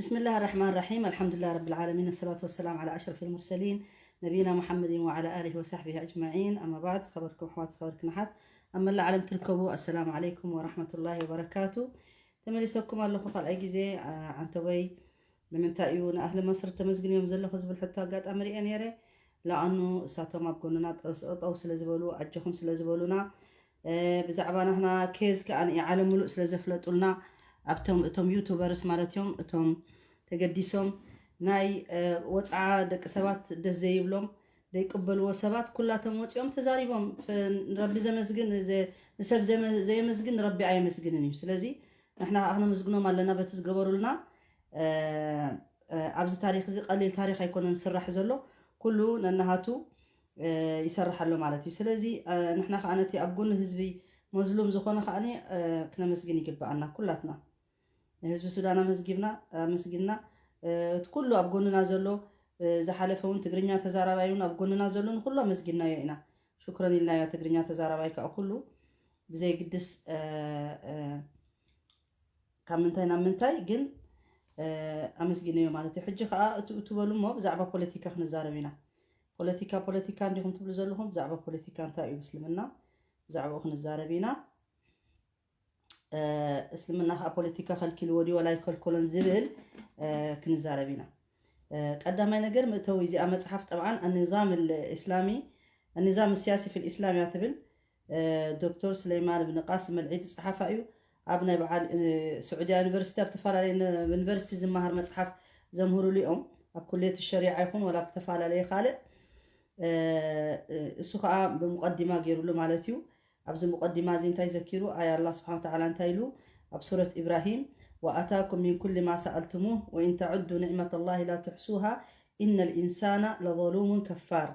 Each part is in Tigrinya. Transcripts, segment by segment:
بسم الله الرحمن الرحيم. الحمد لله رب العالمين. الصلاة والسلام على أشرف المرسلين نبينا محمد وعلى آله وصحبه أجمعين. أما بعد، ዝኸበርኩም ኣሕዋት፣ ዝኸበርክን ኣሓት ኣብ መላእ ዓለም ትርከቡ፣ ኣሰላሙ ዓለይኩም ወራሕመቱላሂ ወበረካቱ። ተመሊሰኩም ኣለኹ ካልኣይ ግዜ። ዓ-፣ ዓንተወይ፣ ንምንታይ እዩ ንኣህሊ መስር ተመስግንዮም ዘለኹ ዝብል ሕቶ ኣጋጣሚ ሪኤ ነይረ። ለኣኑ እሳቶም ኣብ ጎንና ጠው-፣ ጠው ስለ ዝበሉ፣ ኣጆኹም ስለ ዝበሉና፣ እ፣ ብዛዕባ ናህና ኬዝ ከኣ ንዓለም ሙሉእ ስለ ዘፍለጡልና፣ ኣብቶም፣ እቶም ዩቱበርስ ማለት እዮም፣ እቶም ተገዲሶም ናይ፣ እ፣ ወፅዓ ደቂ ሰባት ደስ ዘይብሎም ዘይቅበልዎ ሰባት ኩላቶም ወፂኦም ተዛሪቦም። ፈ-፣ ንረቢ ዘመስግን፣ ዘ-፣ ንሰብ ዘመ-፣ ዘየመስግን ንረቢ ኣየመስግንን እዩ። ስለዚ ንሕና ከኣ ክነመስግኖም ኣለና በቲ ዝገበሩልና። እ፣ እ፣ ኣብዚ ታሪኽ እዚ ቀሊል ታሪኽ ኣይኮነን ዝስራሕ ዘሎ። ኩሉ ነናሃቱ፣ እ፣ ይሰርሕ ኣሎ ማለት እዩ። ስለዚ፣ እ፣ ንሕና ከኣ ነቲ ኣብ ጎኒ ህዝቢ መዝሉም ዝኾነ ከኣ፣ እ፣ ክነመስግን ይግብኣና ኩላትና። ንህዝቢ ሱዳን ኣመስጊብና፣ ኣመስጊንና፣ እ፣ እቲ ኩሉ ኣብ ጎንና ዘሎ፣ እ፣ ዝሓለፈ እውን ትግርኛ ተዛራባይ እውን ኣብ ጎንና ዘሎ ንኩሉ ኣመስጊንናዮ ኢና። ሽክረን ኢልናዮ። ትግርኛ ተዛራባይ ከኣ ኩሉ ብዘይ ግድስ፣ እ፣ እ፣ ካብ ምንታይ ናብ ምንታይ ግን፣ እ፣ ኣመስጊነዮ ማለት እዩ። ሕጂ ከኣ እቱ፣ እቱ በሉ እሞ ብዛዕባ ፖለቲካ ክንዛረብ ኢና። ፖለቲካ፣ ፖለቲካ እንዲኹም ትብሉ ዘለኹም፣ ብዛዕባ ፖለቲካ እንታይ እዩ እስልምና? ብዛዕባኡ ክንዛረብ ኢና። እ፣ እስልምና ከኣ ፖለቲካ ከልኪልዎ ድዩ ወላ ኣይከልከሎን ዝብል፣ እ፣ ክንዛረብ ኢና። እ፣ ቀዳማይ ነገር መእተዊ እዚኣ መጽሓፍ ጠብዓን ኣኒዛም ኢስላሚ፣ ኣኒዛም ሲያሲ ፊል ኢስላም እያ ትብል። እ፣ ዶክተር ሱለይማን እብን ቃስም ኣልዒድ ዝጸሓፋ እዩ። ኣብ ናይ በዓል፣ እ፣ ስዑድያ ዩኒቨርሲቲ ኣብ ተፈላለየ ነ-፣ ዩኒቨርሲቲ ዝመሃር መጽሓፍ ዘምህሩሉ እዮም። ኣብ ኩልየት ሸሪዓ ይኹን ወላ ኣብ ዝተፈላለየ ካልእ፣ እ፣ እ፣ እሱ ከኣ ብሙቀዲማ ገይሩሉ ማለት እዩ። ኣብዚ ሙቀዲማ እዚ እንታይ ዘኪሩ? ኣይ ኣላህ ስብሓን ወተዓላ እንታይ ኢሉ ኣብ ሱረት ኢብራሂም፣ "ወኣታኩም ሚን ኩሊ ማ ሰኣልቱሙህ ወኢን ተዑዱ ኒዕመተ ላሂ ላ ትሕሱሃ ኢነ ልኢንሳና ለዘሉሙን ከፋር።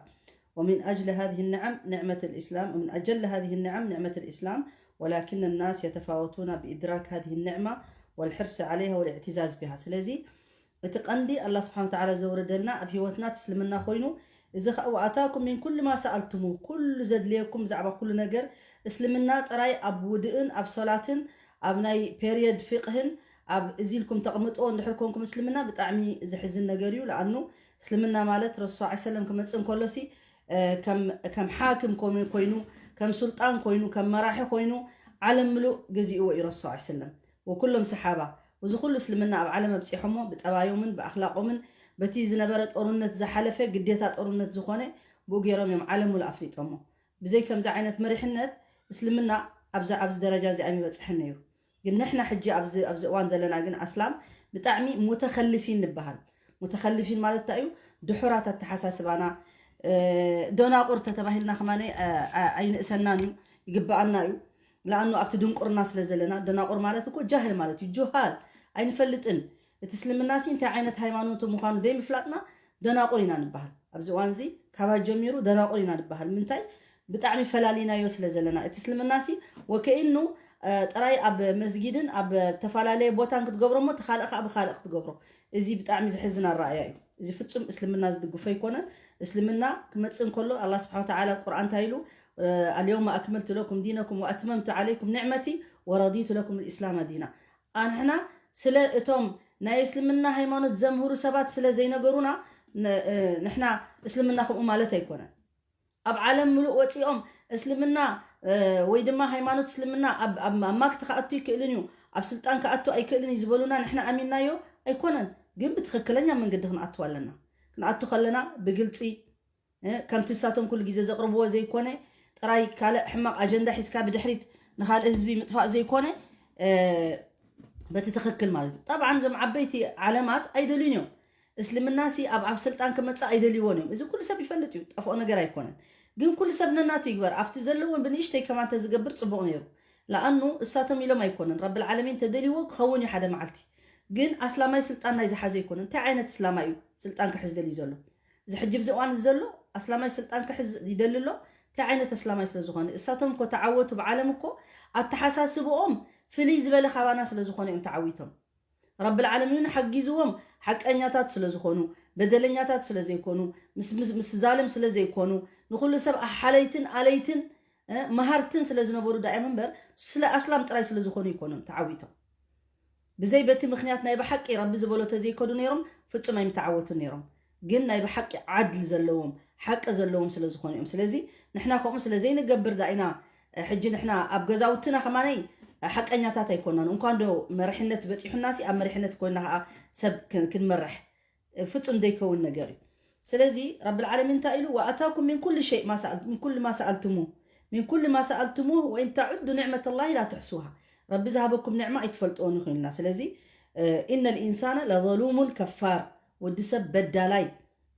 ومن أجل هذه النعم نعمة الإسلام، ومن أجل هذه النعم نعمة الإسلام، ولكن الناس يتفاوتون بإدراك هذه النعمة والحرص عليها والاعتزاز بها." ስለዚ እቲ ቀንዲ ኣላህ ስብሓን ወተዓላ ዘውረደልና ኣብ ህይወትና እቲ እስልምና ኮይኑ፣ እዚ ኸዓ "ወኣታኩም ሚን ኩሊ ማ ሰኣልቱሙ"፣ ኩሉ ዘድልየኩም ብዛዕባ ኩሉ ነገር እስልምና ጥራይ ኣብ ውድእን ኣብ ሶላትን ኣብ ናይ ፔርየድ ፊቅህን ኣብ እዚ ኢልኩም ተቕምጦ እንድሕር ኮንኩም እስልምና ብጣዕሚ ዘሕዝን ነገር እዩ። ለኣኑ እስልምና ማለት ረሱል ሰለላሁ ዐለይሂ ወሰለም ክመጽእ እንከሎሲ፣ እ፣ ከም፣ ከም ሓክም ኮም-፣ ኮይኑ፣ ከም ሱልጣን ኮይኑ፣ ከም መራሒ ኮይኑ ዓለም ምሉእ ገዚእዎ እዩ ረሱል ሰለላሁ ዐለይሂ ወሰለም። ወኩሎም ሰሓባ፣ እዚ ኩሉ እስልምና ኣብ ዓለም ኣብጺሖሞ ብጠባዮምን ብኣኽላቆምን በቲ ዝነበረ ጦርነት ዝሓለፈ ግዴታ ጦርነት ዝኾነ ብኡ ገይሮም እዮም ዓለም ሙሉእ ኣፍሊጦሞ። ብዘይ ከምዚ ዓይነት መሪሕነት እስልምና ኣብዛ፣ ኣብዚ ደረጃ እዚ ኣይምበጽሐን ነይሩ። ግን ንሕና ሕጂ ኣብዚ፣ ኣብዚ እዋን ዘለና ግን ኣስላም ብጣዕሚ ሙተኸልፊን ንበሃል። ሙተኸልፊን ማለት እንታይ እዩ? ድሑራት ኣተሓሳስባና፣ እ፣ ደናቁር ተተባሂልና ከማነ፣ እ፣ እ፣ ኣይንእሰናን እዩ፣ ይግበኣና እዩ። ለኣኑ ኣብቲ ድንቁርና ስለ ዘለና፣ ደናቁር ማለት እኮ ጃህል ማለት እዩ። ጁሃል፣ ኣይንፈልጥን። እቲ እስልምና ሲ እንታይ ዓይነት ሃይማኖት ምዃኑ ዘይምፍላጥና ደናቁር ኢና ንበሃል። ኣብዚ እዋን እዚ ካባይ ጀሚሩ ደናቁር ኢና ንበሃል። ምንታይ? ብጣዕሚ ፈላሊናዮ ስለ ዘለና። እቲ እስልምና ሲ ወከኢኑ፣ እ፣ ጥራይ ኣብ መስጊድን ኣብ ዝተፈላለየ ቦታን ክትገብሮ እሞ፣ እቲ ካልእ ከኣ ብኻልእ ክትገብሮ። እዚ ብጣዕሚ ዘሕዝን ኣረኣእያ እዩ። እዚ ፍጹም እስልምና ዝድግፎ ኣይኮነን። እስልምና ክመጽእ እንከሎ፣ ኣላህ ስብሓን ወተዓላ ኣብ ቁርኣን እንታይ ኢሉ? እ፣ "ኣልየውመ ኣክመልቱ ለኩም ዲነኩም ወኣትመምቱ ዓለይኩም ኒዕመቲ ወረዲቱ ለኩም ልኢስላመ ዲና።" ኣንሕና ስለ እቶም ናይ እስልምና ሃይማኖት ዘምህሩ ሰባት ስለ ዘይነገሩና፣ ን-፣ እ፣ ንሕና እስልምና ከምኡ ማለት ኣይኮነን። ኣብ ዓለም ምሉእ ወጺኦም እስልምና፣ እ፣ ወይ ድማ ሃይማኖት እስልምና ኣብ፣ ኣብ፣ ኣብ ማክት ክኣቱ ይክእልን እዩ፣ ኣብ ስልጣን ክኣቱ ኣይክእልን እዩ ዝበሉና ንሕና ኣሚንናዮ ኣይኮነን። ግን ብትኽክለኛ መንገዲ ክንኣቱ ኣለና። ክንኣቱ ከለና ብግልጺ፣ እ፣ ከምቲ ንሳቶም ኩሉ ግዜ ዘቕርብዎ ዘይኮነ፣ ጥራይ ካልእ ሕማቕ ኣጀንዳ ሒዝካ ብድሕሪት ንኻልእ ህዝቢ ምጥፋእ ዘይኮነ፣ እ፣ በቲ ትኽክል ማለት እዩ። ጠብዓን እዞም ዓበይቲ ዓለማት ኣይደልዩን እዮም። እስልምና ሲ ኣብ፣ ኣብ ስልጣን ክመጽእ ኣይደልይዎን እዮም። እዚ ኩሉ ሰብ ይፈልጥ እዩ፣ ጠፍኦ ነገር ኣይኮነን። ግን ኩሉ ሰብ ነናቱ ይግበር። ኣብቲ ዘለዎን ብንእሽተይ ከማን ተዝገብር ጽቡቕ ነይሩ። ለኣኑ እሳቶም ኢሎም ኣይኮነን። ረብል ዓለሚን ተደልይዎ ክኸውን እዩ ሓደ መዓልቲ። ግን ኣስላማይ ስልጣን ናይ ዝሓዘ ኣይኮነን። እንታይ ዓይነት እስላማይ እዩ ስልጣን ክሕዝ ደልዩ ዘሎ? እዚ ሕጂ ኣብዚ እዋን እዚ ዘሎ ኣስላማይ ስልጣን ክሕዝ ይደሊ ኣሎ። እንታይ ዓይነት ኣስላማይ ስለ ዝኾነ? እሳቶም እኮ ተዓወቱ ብዓለም እኮ ኣተሓሳስብኦም ፍልይ ዝበለ ካባና ስለ ዝኾነ እዮም ተዓዊቶም። ረብል ዓለሚን ሓጊዝዎም፣ ሓቀኛታት ስለ ዝኾኑ፣ በደለኛታት ስለ ዘይኮኑ፣ ምስ፣ ምስ፣ ምስ ዛልም ስለ ዘይኮኑ፣ ንኹሉ ሰብ ኣሓለይትን ኣለይትን፣ እ፣ መሃርትን ስለ ዝነበሩ ዳእዮም እምበር፣ ስለ ኣስላም ጥራይ ስለ ዝኾኑ ኣይኮኑን ተዓዊቶም። ብዘይ በቲ ምኽንያት ናይ ብሓቂ ረቢ ዝበሎ ተዘይከዱ ነይሮም፣ ፍጹም ኣይምተዓወቱን ነይሮም። ግን ናይ ብሓቂ ዓድል ዘለዎም፣ ሓቂ ዘለዎም ስለ ዝኾኑ እዮም። ስለዚ ንሕና ከምኡ ስለ ዘይንገብር ዳኢና፣ ሕጂ ንሕና ኣብ ገዛውትና ከማነይ ሓቀኛታት ኣይኮናን። እንኳን ዶ መሪሕነት በፂሑናሲ፣ ኣብ መሪሕነት ኮይና ከዓ ሰብ ክን-፣ ክንመርሕ ፍጹም ዘይከውን ነገር እዩ። ስለዚ ረብል ዓለሚን እንታይ ኢሉ? "ወኣታኩም ሚን ኩል ሸይ ማ ሰኣል-፣ ሚን ኩል ማ ሰኣልቱሙ፣ ሚን ኩል ማ ሰኣልቱሙ ወኢን ተዑዱ ኒዕመተላሂ ላ ትሕሱሃ።" ረቢ ዝሃበኩም ኒዕማ ኣይትፈልጥዎን ኢኹም ኢልና። ስለዚ፣ እ፣ ኢነ ልኢንሳነ ለዘሉሙን ከፋር፣ ወዲ ሰብ በዳላይ፣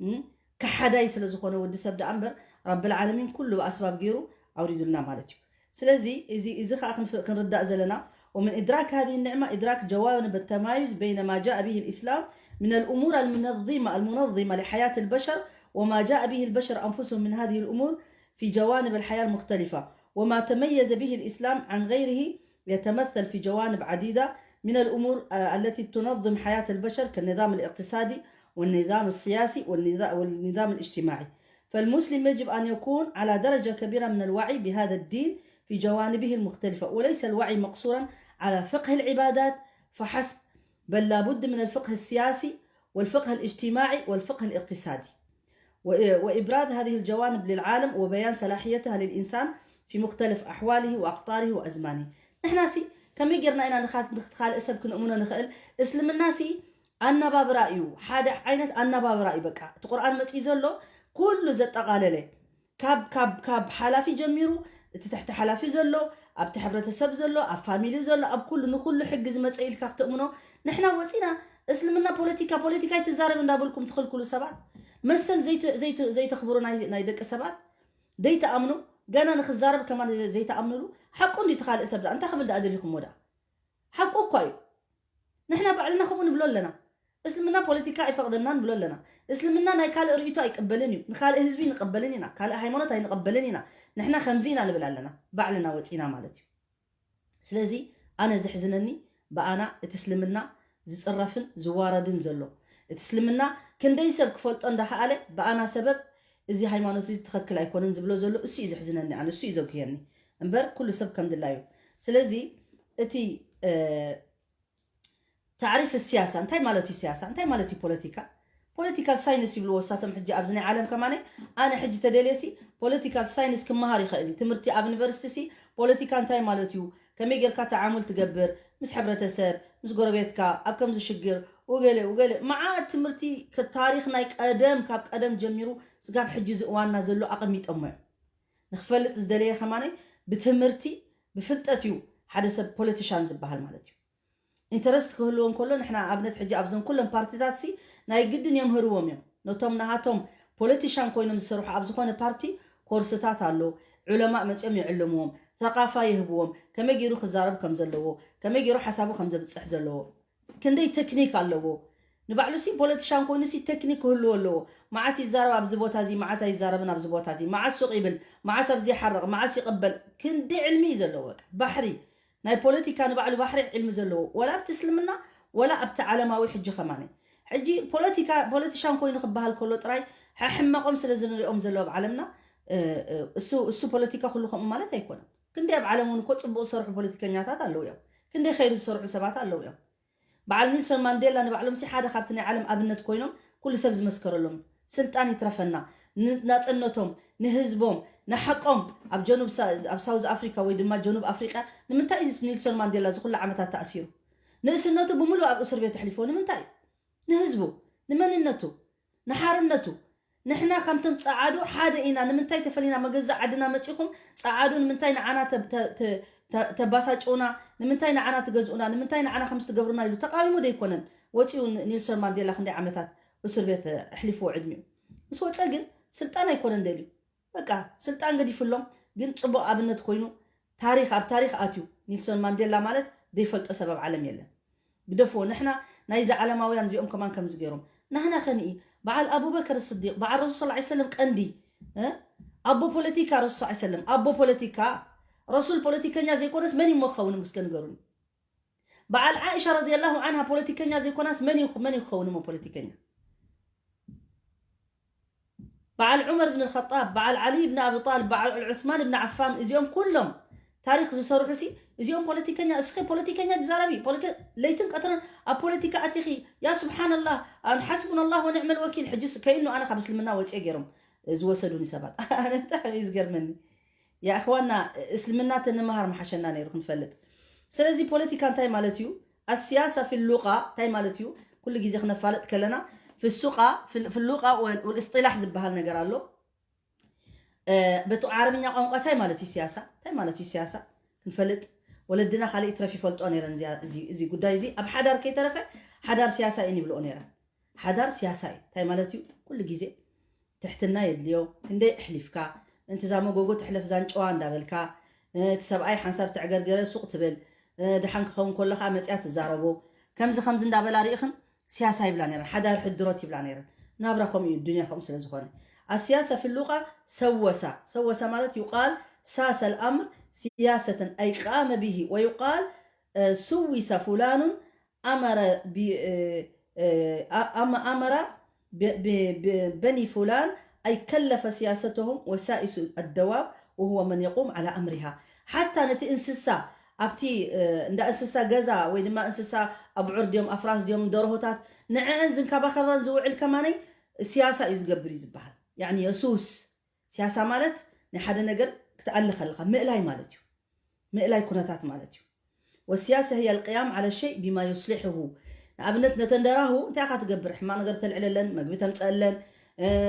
እም፣ ከሓዳይ ስለ ዝኾነ ወዲ ሰብ ደኣ እምበር ረብል ዓለሚን ኩሉ ብኣስባብ ገይሩ ኣውሪዱልና ማለት እዩ። ስለዚ እዚ፣ እዚ ኸዓ ክንፍ-፣ ክንርዳእ ዘለና، ومن إدراك هذه النعمة إدراك جوانب التمايز بين ما جاء به الإسلام من الأمور المنظمة، المنظمة لحياة البشر، وما جاء به البشر أنفسهم من هذه الأمور في جوانب الحياة المختلفة، وما تميز به الإسلام عن غيره يتمثل في جوانب عديدة من الأمور، آه، التي تنظم حياة البشر كالنظام الاقتصادي والنظام السياسي والنظا-، والنظام الاجتماعي. فالمسلم يجب أن يكون على درجة كبيرة من الوعي بهذا الدين في جوانبه المختلفة، وليس الوعي مقصورا على فقه العبادات فحسب، بل لا بد من الفقه السياسي والفقه الاجتماعي والفقه الاقتصادي، و-، وإبراز هذه الجوانب للعالم وبيان صلاحيتها للإنسان في مختلف أحواله وأقطاره وأزمانه. ንሕናሲ ከመይ ጌርና ኢና ንኻት-፣ ንኻልእ ሰብ ክንእምኖ ንኽእል? እስልምናሲ ኣነባብራ እዩ፣ ሓደ ዓይነት ኣነባብራ እዩ። በቃ እቲ ቁርኣን መፂኡ ዘሎ ኩሉ ዘጠቓለለ፣ ካብ፣ ካብ፣ ካብ ሓላፊ ጀሚሩ፣ እቲ ትሕቲ ሓላፊ ዘሎ፣ ኣብቲ ሕብረተሰብ ዘሎ፣ ኣብ ፋሚሊ ዘሎ፣ ኣብ ኩሉ፣ ንኩሉ ሕጊ ዝመፀ ኢልካ ክተእምኖ? ንሕና ወፂና እስልምና ፖለቲካ፣ ፖለቲካ ኣይትዛረብ እንዳበልኩም ትኽልክሉ ሰባት፣ መሰል ዘይት-፣ ዘይት-፣ ዘይተኽብሩ ናይ፣ ናይ ደቂ ሰባት፣ ዘይተኣምኑ፣ ገና ንክዛረብ ከማን ዘይተኣምኑሉ። ሓቁ እንዲ እቲ ካልእ ሰብ ደኣ እንታይ ክብል ደኣ ደሊኹሞ ደኣ? ሓቁ እኳ እዩ። ንሕና ባዕልና ከምኡ ንብሎ ኣለና። እስልምና ፖለቲካ ኣይፈቕደና ንብሎ ኣለና። እስልምና ናይ ካልእ ርእይቶ ኣይቅበልን እዩ። ንካልእ ህዝቢ ንቐበልን ኢና። ካልእ ሃይማኖት ኣይንቐበልን ኢና። ንሕና ከምዚ ኢና ንብል ኣለና። ባዕልና ወፂና ማለት እዩ። ስለዚ ኣነ ዘሕዝነኒ ብኣና እቲ እስልምና ዝፅረፍን ዝዋረድን ዘሎ። እቲ እስልምና ክንደይ ሰብ ክፈልጦ እንዳኸኣለ ብኣና ሰበብ እዚ ሃይማኖት እዚ ትኽክል ኣይኮነን ዝብሎ ዘሎ እሱ እዩ ዘሕዝነኒ። ኣነ እሱ እዩ ዘጉህየኒ እምበር ኩሉ ሰብ ከም ድላዩ። ስለዚ እቲ፣ እ፣ ታዕሪፍ ስያሳ እንታይ ማለት እዩ? ስያሳ እንታይ ማለት እዩ? ፖለቲካ፣ ፖለቲካል ሳይንስ ይብልዎ እሳቶም። ሕጂ ኣብዚ ናይ ዓለም ከማነ ኣነ ሕጂ ተደልየሲ ፖለቲካል ሳይንስ ክመሃር ይኽእል እዩ። ትምህርቲ ኣብ ዩኒቨርሲቲ ሲ ፖለቲካ እንታይ ማለት እዩ? ከመይ ጌርካ ተዓሙል ትገብር ምስ ሕብረተሰብ፣ ምስ ጎረቤትካ፣ ኣብ ከምዚ ሽግር፣ ወገለ፣ ወገለ። መዓት ትምህርቲ ከ-፣ ታሪኽ ናይ ቀደም፣ ካብ ቀደም ጀሚሩ ስጋብ ሕጂ እዚ እዋንና ዘሎ ኣቐሚጦሞ እዮም። ንክፈልጥ ዝደለየ ከማነ ብትምህርቲ፣ ብፍልጠት እዩ ሓደ ሰብ ፖለቲሻን ዝበሃል ማለት እዩ። ኢንተረስት ክህልዎ እንከሎ፣ ንሕና ኣብነት ሕጂ ኣብዘን ኩለን ፓርቲታት ሲ ናይ ግድን የምህርዎም እዮም። ነቶም ናሃቶም ፖለቲሻን ኮይኖም ዝሰርሑ ኣብ ዝኾነ ፓርቲ ኮርስታት ኣሎ፣ ዑለማእ መጺኦም ይዕልምዎም፣ ተቃፋ ይህብዎም፣ ከመይ ገይሩ ክዛረብ ከም ዘለዎ፣ ከመይ ገይሩ ሓሳቡ ከም ዘብጽሕ ዘለዎ። ክንደይ ቴክኒክ ኣለዎ። ንባዕሉ ሲ ፖለቲሻን ኮይኑ ሲ ቴክኒክ ክህልዎ ኣለዎ። መዓስ ይዛረብ ኣብዚ ቦታ እዚ፣ መዓስ ኣይዛረብን ኣብዚ ቦታ እዚ፣ መዓስ ሱቕ ይብል፣ መዓስ ኣብዚ ይሓርቕ፣ መዓስ ይቕበል። ክንደይ ዕልሚ እዩ ዘለዎ። በቃ ባሕሪ ናይ ፖለቲካ ንባዕሉ ባሕሪ ዕልሚ ዘለዎ። ወላ ኣብቲ እስልምና፣ ወላ ኣብቲ ዓለማዊ ሕጂ ከማነ። ሕጂ ፖለቲካ፣ ፖለቲሻን ኮይኑ ክበሃል ከሎ ጥራይ ሕሕመቖም ስለ ዝንሪኦም ዘሎ ኣብ ዓለምና፣ እ፣ እ፣ እሱ፣ እሱ ፖለቲካ ኩሉ ከምኡ ማለት ኣይኮነን። ክንደይ ኣብ ዓለም እውን እኮ ጽቡቕ ዝሰርሑ ፖለቲከኛታት ኣለዉ እዮም። ክንደይ ኸይሪ ዝሰርሑ ሰባት ኣለዉ እዮም። በዓል ኒልሶን ማንዴላ ንባዕሎም ሲ ሓደ ካብቲ ናይ ዓለም ኣብነት ኮይኖም ኩሉ ሰብ ዝመስከረሎም። ስልጣን ይትረፈና፣ ንናጽነቶም፣ ንህዝቦም፣ ንሓቆም ኣብ ጀኑብ ሳ-፣ ኣብ ሳውዝ ኣፍሪካ ወይ ድማ ጀኑብ ኣፍሪቃ ንምንታይ እዩ ኒልሶን ማንዴላ እዚ ኩሉ ዓመታት ተኣሲሩ? ንእስነቱ ብምሉእ ኣብ እስር ቤት ኣሕሊፎ ንምንታይ እዩ? ንህዝቡ፣ ንመንነቱ፣ ንሓርነቱ። ንሕና ከምቶም ጸዓዱ ሓደ ኢና። ንምንታይ ተፈሊና? መገዛእ ዓድና መጺኹም ጸዓዱ ንምንታይ ንዓና ተ-፣ ተ-፣ ተ-፣ ተ-፣ ተባሳጭውና? ንምንታይ ንዓና ትገዝኡና? ንምንታይ ንዓና ከምዚ ትገብሩና? ኢሉ ተቃዊሙ ደይኮነን ወጺኡ ን-፣ ኒልሶን ማንዴላ ክንደይ ዓመታት እስር ቤት ኣሕሊፍዎ ዕድሚኡ። ምስ ወጸ ግን ስልጣን ኣይኮነን ደልዩ። በቃ ስልጣን ገዲፍሎም፣ ግን ጽቡቕ ኣብነት ኮይኑ ታሪኽ፣ ኣብ ታሪኽ ኣትዩ። ኒልሶን ማንዴላ ማለት ዘይፈልጦ ሰብ ኣብ ዓለም የለን። ግደፍዎ። ንሕና ናይዚ ዓለማውያን እዚኦም ከማን ከምዚ ገይሮም። ናህና ከንኢ፣ በዓል ኣቡበከር ስዲቕ፣ በዓል ረሱል ሰለላሁ ዐለይሂ ወሰለም ቀንዲ፣ እ? ኣቦ ፖለቲካ ረሱል ሰለላሁ ዐለይሂ ወሰለም፣ ኣቦ ፖለቲካ። ረሱል ፖለቲከኛ ዘይኮነስ መን እዩ እሞ ክኸውን እሞ እስከ ንገሩኒ? በዓል ዓኢሻ ረዲየላሁ ዓንሃ ፖለቲከኛ ዘይኮናስ መን እዩ፣ መን እዩ ክኸውን እሞ ፖለቲከኛ? በዓል ዑመር ብን ኸጣብ፣ በዓል ዓሊ ብን ኣቢ ጣልብ፣ በዓል ዑስማን ብን ዓፋን፣ እዚኦም ኩሎም ታሪኽ ዝሰርሑ ሲ እዚኦም ፖለቲከኛ እስኸ ፖለቲከኛ ትዛረቢ ፖለቲ- ለይትን ቀትርን ኣብ ፖለቲካ ኣቲኺ ያ ስብሓንላህ ኣን ሓስቡና ላህ ወንዕመል ወኪል ሕጂ ከይኑ ኣነ ካብ እስልምና ወፅየ ገይሮም ዝወሰዱኒ ሰባት ኣነ ብጣዕሚ እዩ ዝገርመኒ። ያ እኽዋና እስልምና ተንመሃር መሓሸና ነይሩ ክንፈልጥ። ስለዚ ፖለቲካ እንታይ ማለት እዩ? ኣስያሳ ፍሉቃ እንታይ ማለት እዩ? ኩሉ ግዜ ክነፋለጥ ከለና ፍሱቃ ፍል- ፍሉቃ ወል- ወልእስጢላሕ ዝበሃል ነገር ኣሎ። በቲ ዓረብኛ ቋንቋ እንታይ ማለት እዩ ሲያሳ እንታይ ማለት እዩ ሲያሳ ክንፈልጥ ወለድና ካልእ ትረፍ ይፈልጦ ነይረን እዚ ጉዳይ እዚ ኣብ ሓዳር ከይተረፈ ሓዳር ሲያሳ እየን ይብልኦ ነይረን። ሓዳር ሲያሳ እዩ እንታይ ማለት እዩ? ኩሉ ግዜ ትሕትና የድልዮ። ክንደይ ኣሕሊፍካ ምእንቲ እዛ መጎጎ ትሕለፍ ዛንጨዋ እንዳበልካ እቲ ሰብኣይ ሓንሳብ ተዕገርገረ ሱቕ ትብል ድሓን ክኸውን ከሎ ከዓ መፅያ ትዛረቦ ከምዚ ከምዚ እንዳበላ ርኢኽን ሲያሳ ይብላ ነይረን ሓዳር ሕድሮት ይብላ ነይረን። ናብራ ከምኡ እዩ ዱንያ ከምኡ ስለ ዝኾነ ኣስያሳ ፍሉቃ ሰወሳ ሰወሳ ማለት ይቃል ሳሰ الأمر سياسة أي قام به ويقال سوس فلان أمر ب أمر بني فلان أي كلف سياستهم وسائس الدواب وهو من يقوم على أمرها حتى ነቲ እንስሳ ኣብቲ እንዳ እንስሳ ገዛ ወይ ድማ እንስሳ ኣብዑር ድዮም ኣፍራስ ድዮም ደርሆታት ንዕአን ዝንከባኸባን ዝውዕል ከማነይ ሲያሳ እዩ ዝገብር እዩ ዝበሃል። ያኒ የሱስ ሲያሳ ማለት ናይ ሓደ ነገር ክትኣሊ ከለካ ምእላይ ማለት እዩ። ምእላይ ኩነታት ማለት እዩ። والسياسة هي القيام على الشيء بما يصلحه ንኣብነት ነተን ደራሁ እንታይ ኢኻ ትገብር? ሕማቕ ነገር ተልዕለለን፣ መግቢ ተምፀለን፣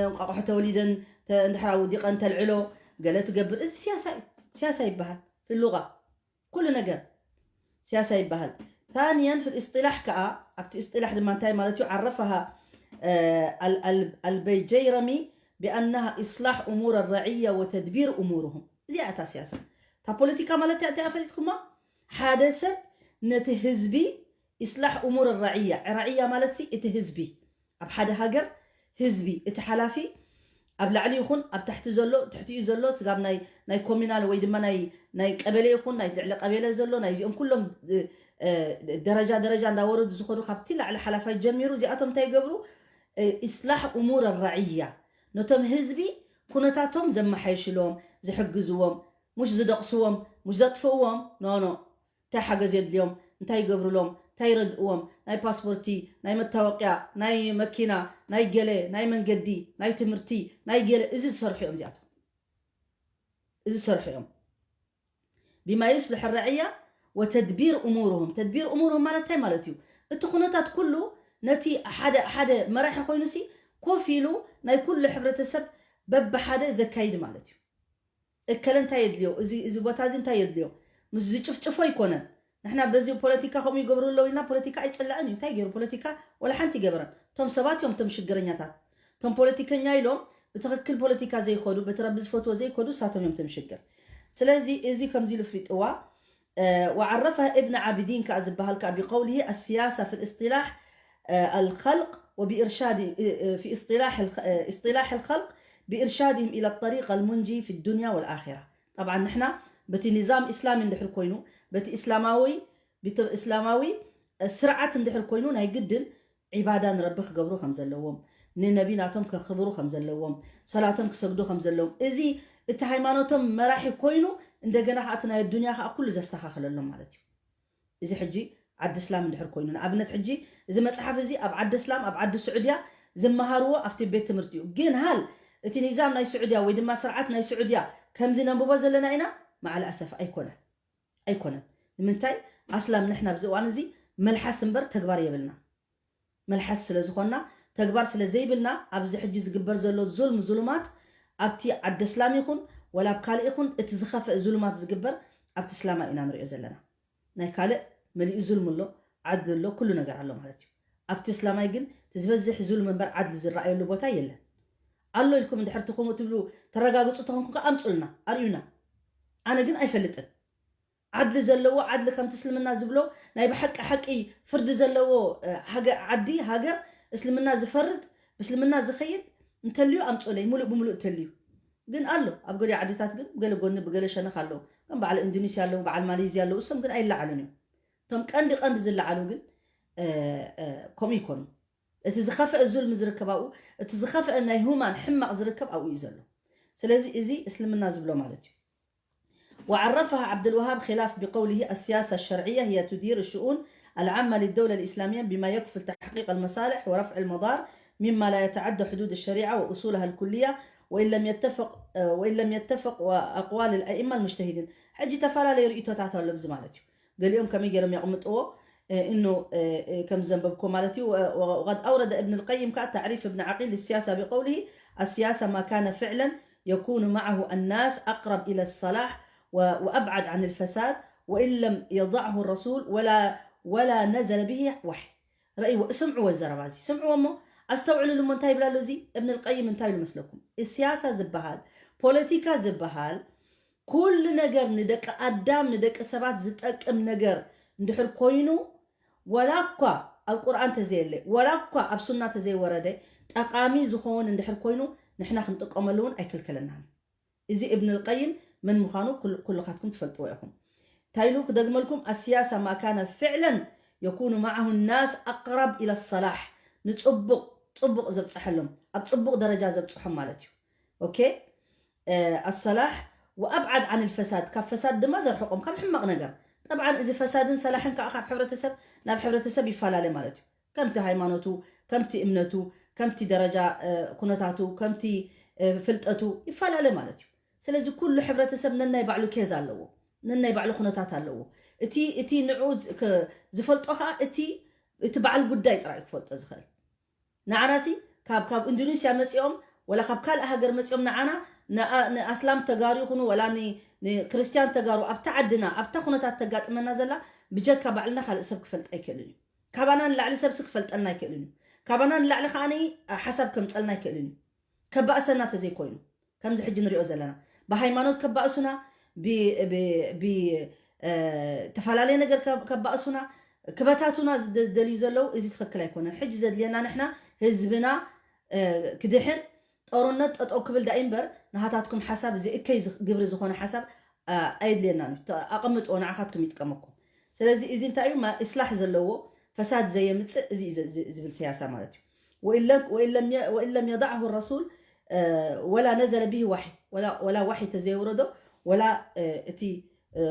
እንቋቑሖ ተወሊደን እንድሕር ኣውዲቐን ተልዕሎ ገለ ትገብር። እዚ ሲያሳ እዩ። ሲያሳ ይበሃል። ፍሉቓ ኩሉ ነገር ሲያሳ ይበሃል። ثانيا في الاصطلاح كأ ኣብቲ اصطلاح ድማ እንታይ ማለት እዩ عرفها البيجيرمي بأنها إصلاح أمور الرعية وتدبير أمورهم እዚኣ እታ ሲያሳ እታ ፖለቲካ ማለት እንታይ ፈሊጥኩማ ሓደ ሰብ ነቲ ህዝቢ إصلاح أمور الرعية رعية ማለት ሲ እቲ ህዝቢ ኣብ ሓደ ሃገር ህዝቢ እቲ ሓላፊ ኣብ ላዕሊ ይኹን ኣብ ታሕቲ ዘሎ ትሕቲኡ ዘሎ ስጋብ ናይ ናይ ኮሚናል ወይ ድማ ናይ ናይ ቀበሌ ይኹን ናይ ልዕሊ ቀበሌ ዘሎ ናይዚኦም ኩሎም ደረጃ ደረጃ እንዳወረዱ ዝኸዱ ካብቲ ላዕሊ ሓላፋይ ጀሚሩ እዚኣቶም እንታይ ይገብሩ إصلاح أمور الرعية ነቶም ህዝቢ ኩነታቶም ዘመሓይሽሎም ዝሕግዝዎም ሙሽ ዝደቕስዎም ሙሽ ዘጥፍእዎም ኖ ኖ እንታይ ሓገዝ የድልዮም እንታይ ይገብሩሎም እንታይ ይረድእዎም ናይ ፓስፖርቲ ናይ መታወቅያ ናይ መኪና ናይ ገለ ናይ መንገዲ ናይ ትምህርቲ ናይ ገለ እዚ ዝሰርሑ እዮም እዚኣቶም እዚ ዝሰርሑ እዮም بما يصلح الرعية وتدبير أمورهم تدبير أمورهم ማለት እንታይ ማለት እዩ እቲ ኩነታት ኩሉ ነቲ ሓደ ሓደ መራሒ ኮይኑ ሲ ኮፍ ኢሉ ናይ ኩሉ ሕብረተሰብ በብሓደ ዘካይድ ማለት እዩ እከለ እንታይ የድልዮ እዚ እዚ ቦታ እዚ እንታይ የድልዮ ምስ ዝጭፍጭፎ ኣይኮነን ንሕና በዚ ፖለቲካ ከምኡ ይገብሩ ኣለዉ ኢልና ፖለቲካ ኣይፅላእን እዩ እንታይ ገይሩ ፖለቲካ ወላ ሓንቲ ይገበረን እቶም ሰባት እዮም እቶም ሽግረኛታት እቶም ፖለቲከኛ ኢሎም ብትኽክል ፖለቲካ ዘይከዱ በቲ ረቢ ዝፈትዎ ዘይከዱ እሳቶም እዮም እቶም ሽግር ስለዚ እዚ ከምዚ ኢሉ ፍሊጥዋ وعرفها ابن عابدين كأ زبهل كأ بقوله السياسة في الاصطلاح الخلق وبإرشاد في اصطلاح اصطلاح الخلق بإرشادهم إلى الطريق المنجي في الدنيا والآخرة طبعا نحن بتي نظام إسلامي ندحر كوينو بتي إسلاماوي بتي إسلاماوي ስርዓት እንድሕር ኮይኑ ናይ ግድን ዒባዳ ንረቢ ክገብሩ ከም ዘለዎም ንነቢ ናቶም ከኽብሩ ከም ዘለዎም ሰላቶም ክሰግዱ ከም ዘለዎም እዚ እቲ ሃይማኖቶም መራሒ ኮይኑ እንደገና ከዓ እቲ ናይ ኣዱንያ ከዓ ኩሉ ዘስተኻኽለሎም ማለት እዩ እዚ ሕጂ ዓዲ እስላም እንድሕር ኮይኑ ንኣብነት ሕጂ እዚ መፅሓፍ እዚ ኣብ ዓዲ እስላም ኣብ ዓዲ ስዑድያ ዝመሃርዎ ኣብቲ ቤት ትምህርቲ እዩ ግን ሃል እቲ ኒዛም ናይ ስዑድያ ወይ ድማ ስርዓት ናይ ስዑድያ ከምዚ ነንብቦ ዘለና ኢና ማዓል ኣሰፍ ኣይኮነን ኣይኮነን ንምንታይ ኣስላም ንሕና ኣብዚ እዋን እዚ መልሓስ እምበር ተግባር የብልና መልሓስ ስለ ዝኾንና ተግባር ስለ ዘይብልና ኣብዚ ሕጂ ዝግበር ዘሎ ዙልም ዙሉማት ኣብቲ ዓዲ እስላም ይኹን ወላ ኣብ ካልእ ይኹን እቲ ዝኸፈእ ዙሉማት ዝግበር ኣብቲ እስላማ ኢና ንሪኦ ዘለና ናይ ካልእ መሊኡ ዙልም ኣሎ ዓድሊ ኣሎ ኩሉ ነገር ኣሎ ማለት እዩ ኣብቲ እስላማይ ግን እቲ ዝበዝሕ ዙልም እምበር ዓድሊ ዝረኣየሉ ቦታ የለን ኣሎ ኢልኩም እንድሕር ትኾኑ ትብሉ ተረጋግፁ ተኾንኩም ከዓ ኣምፁልና ኣርእዩና ኣነ ግን ኣይፈልጥን ዓድሊ ዘለዎ ዓድሊ ከምቲ እስልምና ዝብሎ ናይ ብሓቂ ሓቂ ፍርዲ ዘለዎ ዓዲ ሃገር እስልምና ዝፈርድ ብእስልምና ዝኸይድ እንተልዩ ኣምፁለይ ሙሉእ ብምሉእ እንተልዩ ግን ኣሎ ኣብ ገሊኡ ዓድታት ግን ገለ ጎኒ ብገለ ሸነኽ ኣለዉ ከም በዓል ኢንዶኔስያ ኣለዉ በዓል ማሌዝያ ኣለዉ እሶም ግን ኣይለዓሉን እዮም እቶም ቀንዲ ቀንዲ ዝለዓሉ ግን ከምኡ ይኮኑ እቲ ዝኸፍአ ዙልሚ ዝርከብ ኣብኡ እቲ ዝኸፍአ ናይ ሁማን ሕማቕ ዝርከብ ኣብኡ እዩ ዘሎ ስለዚ እዚ እስልምና ዝብሎ ማለት እዩ وعرفها عبد الوهاب خلاف بقوله: السياسة الشرعية هي تدير الشؤون العامة للدولة الإسلامية بما يكفل تحقيق المصالح ورفع المضار مما لا يتعدى حدود الشريعة وأصولها الكلية، وإن لم يتفق وإن لم يتفق وأقوال الأئمة المجتهدين. ሕጂ ተፈላለየ ርእይቶታት ኣሎ ኣብዚ ማለት እዩ። ገሊኦም ከመይ ገይሮም የቕምጥዎ إنه ከም ዘንበብኮ ማለት እዩ። وقد أورد ابن القيم تعريف ابن عقيل للسياسة بقوله: السياسة ما كان فعلا يكون معه الناس أقرب إلى الصلاح وأبعد عن الفساد، وإن لم يضعه الرسول ولا ولا نزل به وحي. رأيوا، اسمعوا الزربازي، اسمعوا أمه، أستوعلوا لما انتهي بلا لزي ابن القيم انتهي لمسلكم. السياسة زبهال، بوليتيكا زبهال، ኩሉ ነገር ንደቂ ኣዳም ንደቂ ሰባት ዝጠቅም ነገር እንድሕር ኮይኑ፣ ወላ እኳ ኣብ ቁርኣን ተዘየለ፣ ወላ እኳ ኣብ ሱና ተዘይወረደ፣ ጠቓሚ ዝኸውን እንድሕር ኮይኑ ንሕና ክንጥቀመሉ እውን ኣይክልክለናን። እዚ እብን ልቀይም መን ምዃኑ ኩልኻትኩም ትፈልጥዎ ኢኹም። እንታይ ኢሉ ክደግመልኩም? ኣስያሳ ማካነ ፍዕለን የኩኑ ማዓሁ ናስ ኣቅራብ ኢለ ሰላሕ፣ ንፅቡቕ ፅቡቕ ዘብፅሐሎም፣ ኣብ ፅቡቕ ደረጃ ዘብፅሖም ማለት እዩ። ኦኬ፣ ኣሰላሕ ወኣብዓድ ዓን ልፈሳድ፣ ካብ ፈሳድ ድማ ዘርሕቆም፣ ካብ ሕማቕ ነገር። ጠብዓን እዚ ፈሳድን ሰላሕን ከዓ ካብ ሕብረተሰብ ናብ ሕብረተሰብ ይፈላለ ማለት እዩ። ከምቲ ሃይማኖቱ፣ ከምቲ እምነቱ፣ ከምቲ ደረጃ ኩነታቱ፣ ከምቲ ፍልጠቱ ይፈላለ ማለት እዩ። ስለዚ ኩሉ ሕብረተሰብ ነናይ ባዕሉ ኬዝ ኣለዎ፣ ነናይ ባዕሉ ኩነታት ኣለዎ። እቲ እቲ ንዑ ዝፈልጦ ከዓ እቲ እቲ በዓል ጉዳይ ጥራይ ክፈልጦ ዝኽእል። ንዓናሲ ካብ ካብ ኢንዶኔስያ መፂኦም ወላ ካብ ካልእ ሃገር መፂኦም ንዓና ንኣስላም ተጋሩ ይኹኑ ወላ ንክርስትያን ተጋሩ ኣብታ ዓድና ኣብታ ኩነታት ተጋጥመና ዘላ ብጀካ ባዕልና ካልእ ሰብ ክፈልጥ ኣይክእልን እዩ። ካባና ንላዕሊ ሰብሲ ክፈልጠና ኣይክእልን እዩ። ካባና ንላዕሊ ከዓኒ ሓሳብ ከምፀልና ኣይክእልን እዩ። ከባእሰና ተዘይኮይኑ ከምዚ ሕጂ ንሪኦ ዘለና ብሃይማኖት ከባእሱና፣ ብተፈላለየ ነገር ከባእሱና፣ ክበታቱና ዝደልዩ ዘለዉ፣ እዚ ትኽክል ኣይኮነን። ሕጂ ዘድልየና ንሕና ህዝብና ክድሕን ጦርነት ጠጠው ክብል ዳኢ እምበር ናሃታትኩም ሓሳብ እዚ እከይ ግብሪ ዝኾነ ሓሳብ ኣየድልየናን እዩ። ኣቐምጥዎ፣ ንዓኻትኩም ይጥቀመኩም። ስለዚ እዚ እንታይ እዩ? እስላሕ ዘለዎ ፈሳድ ዘየምፅእ እዚ እዩ ዝብል ስያሳ ማለት እዩ። ወኢን ለም የዳዕሁ ረሱል ወላ ነዘለ ብሂ ዋሒ፣ ወላ ዋሒ ተዘየውረዶ ወላ እቲ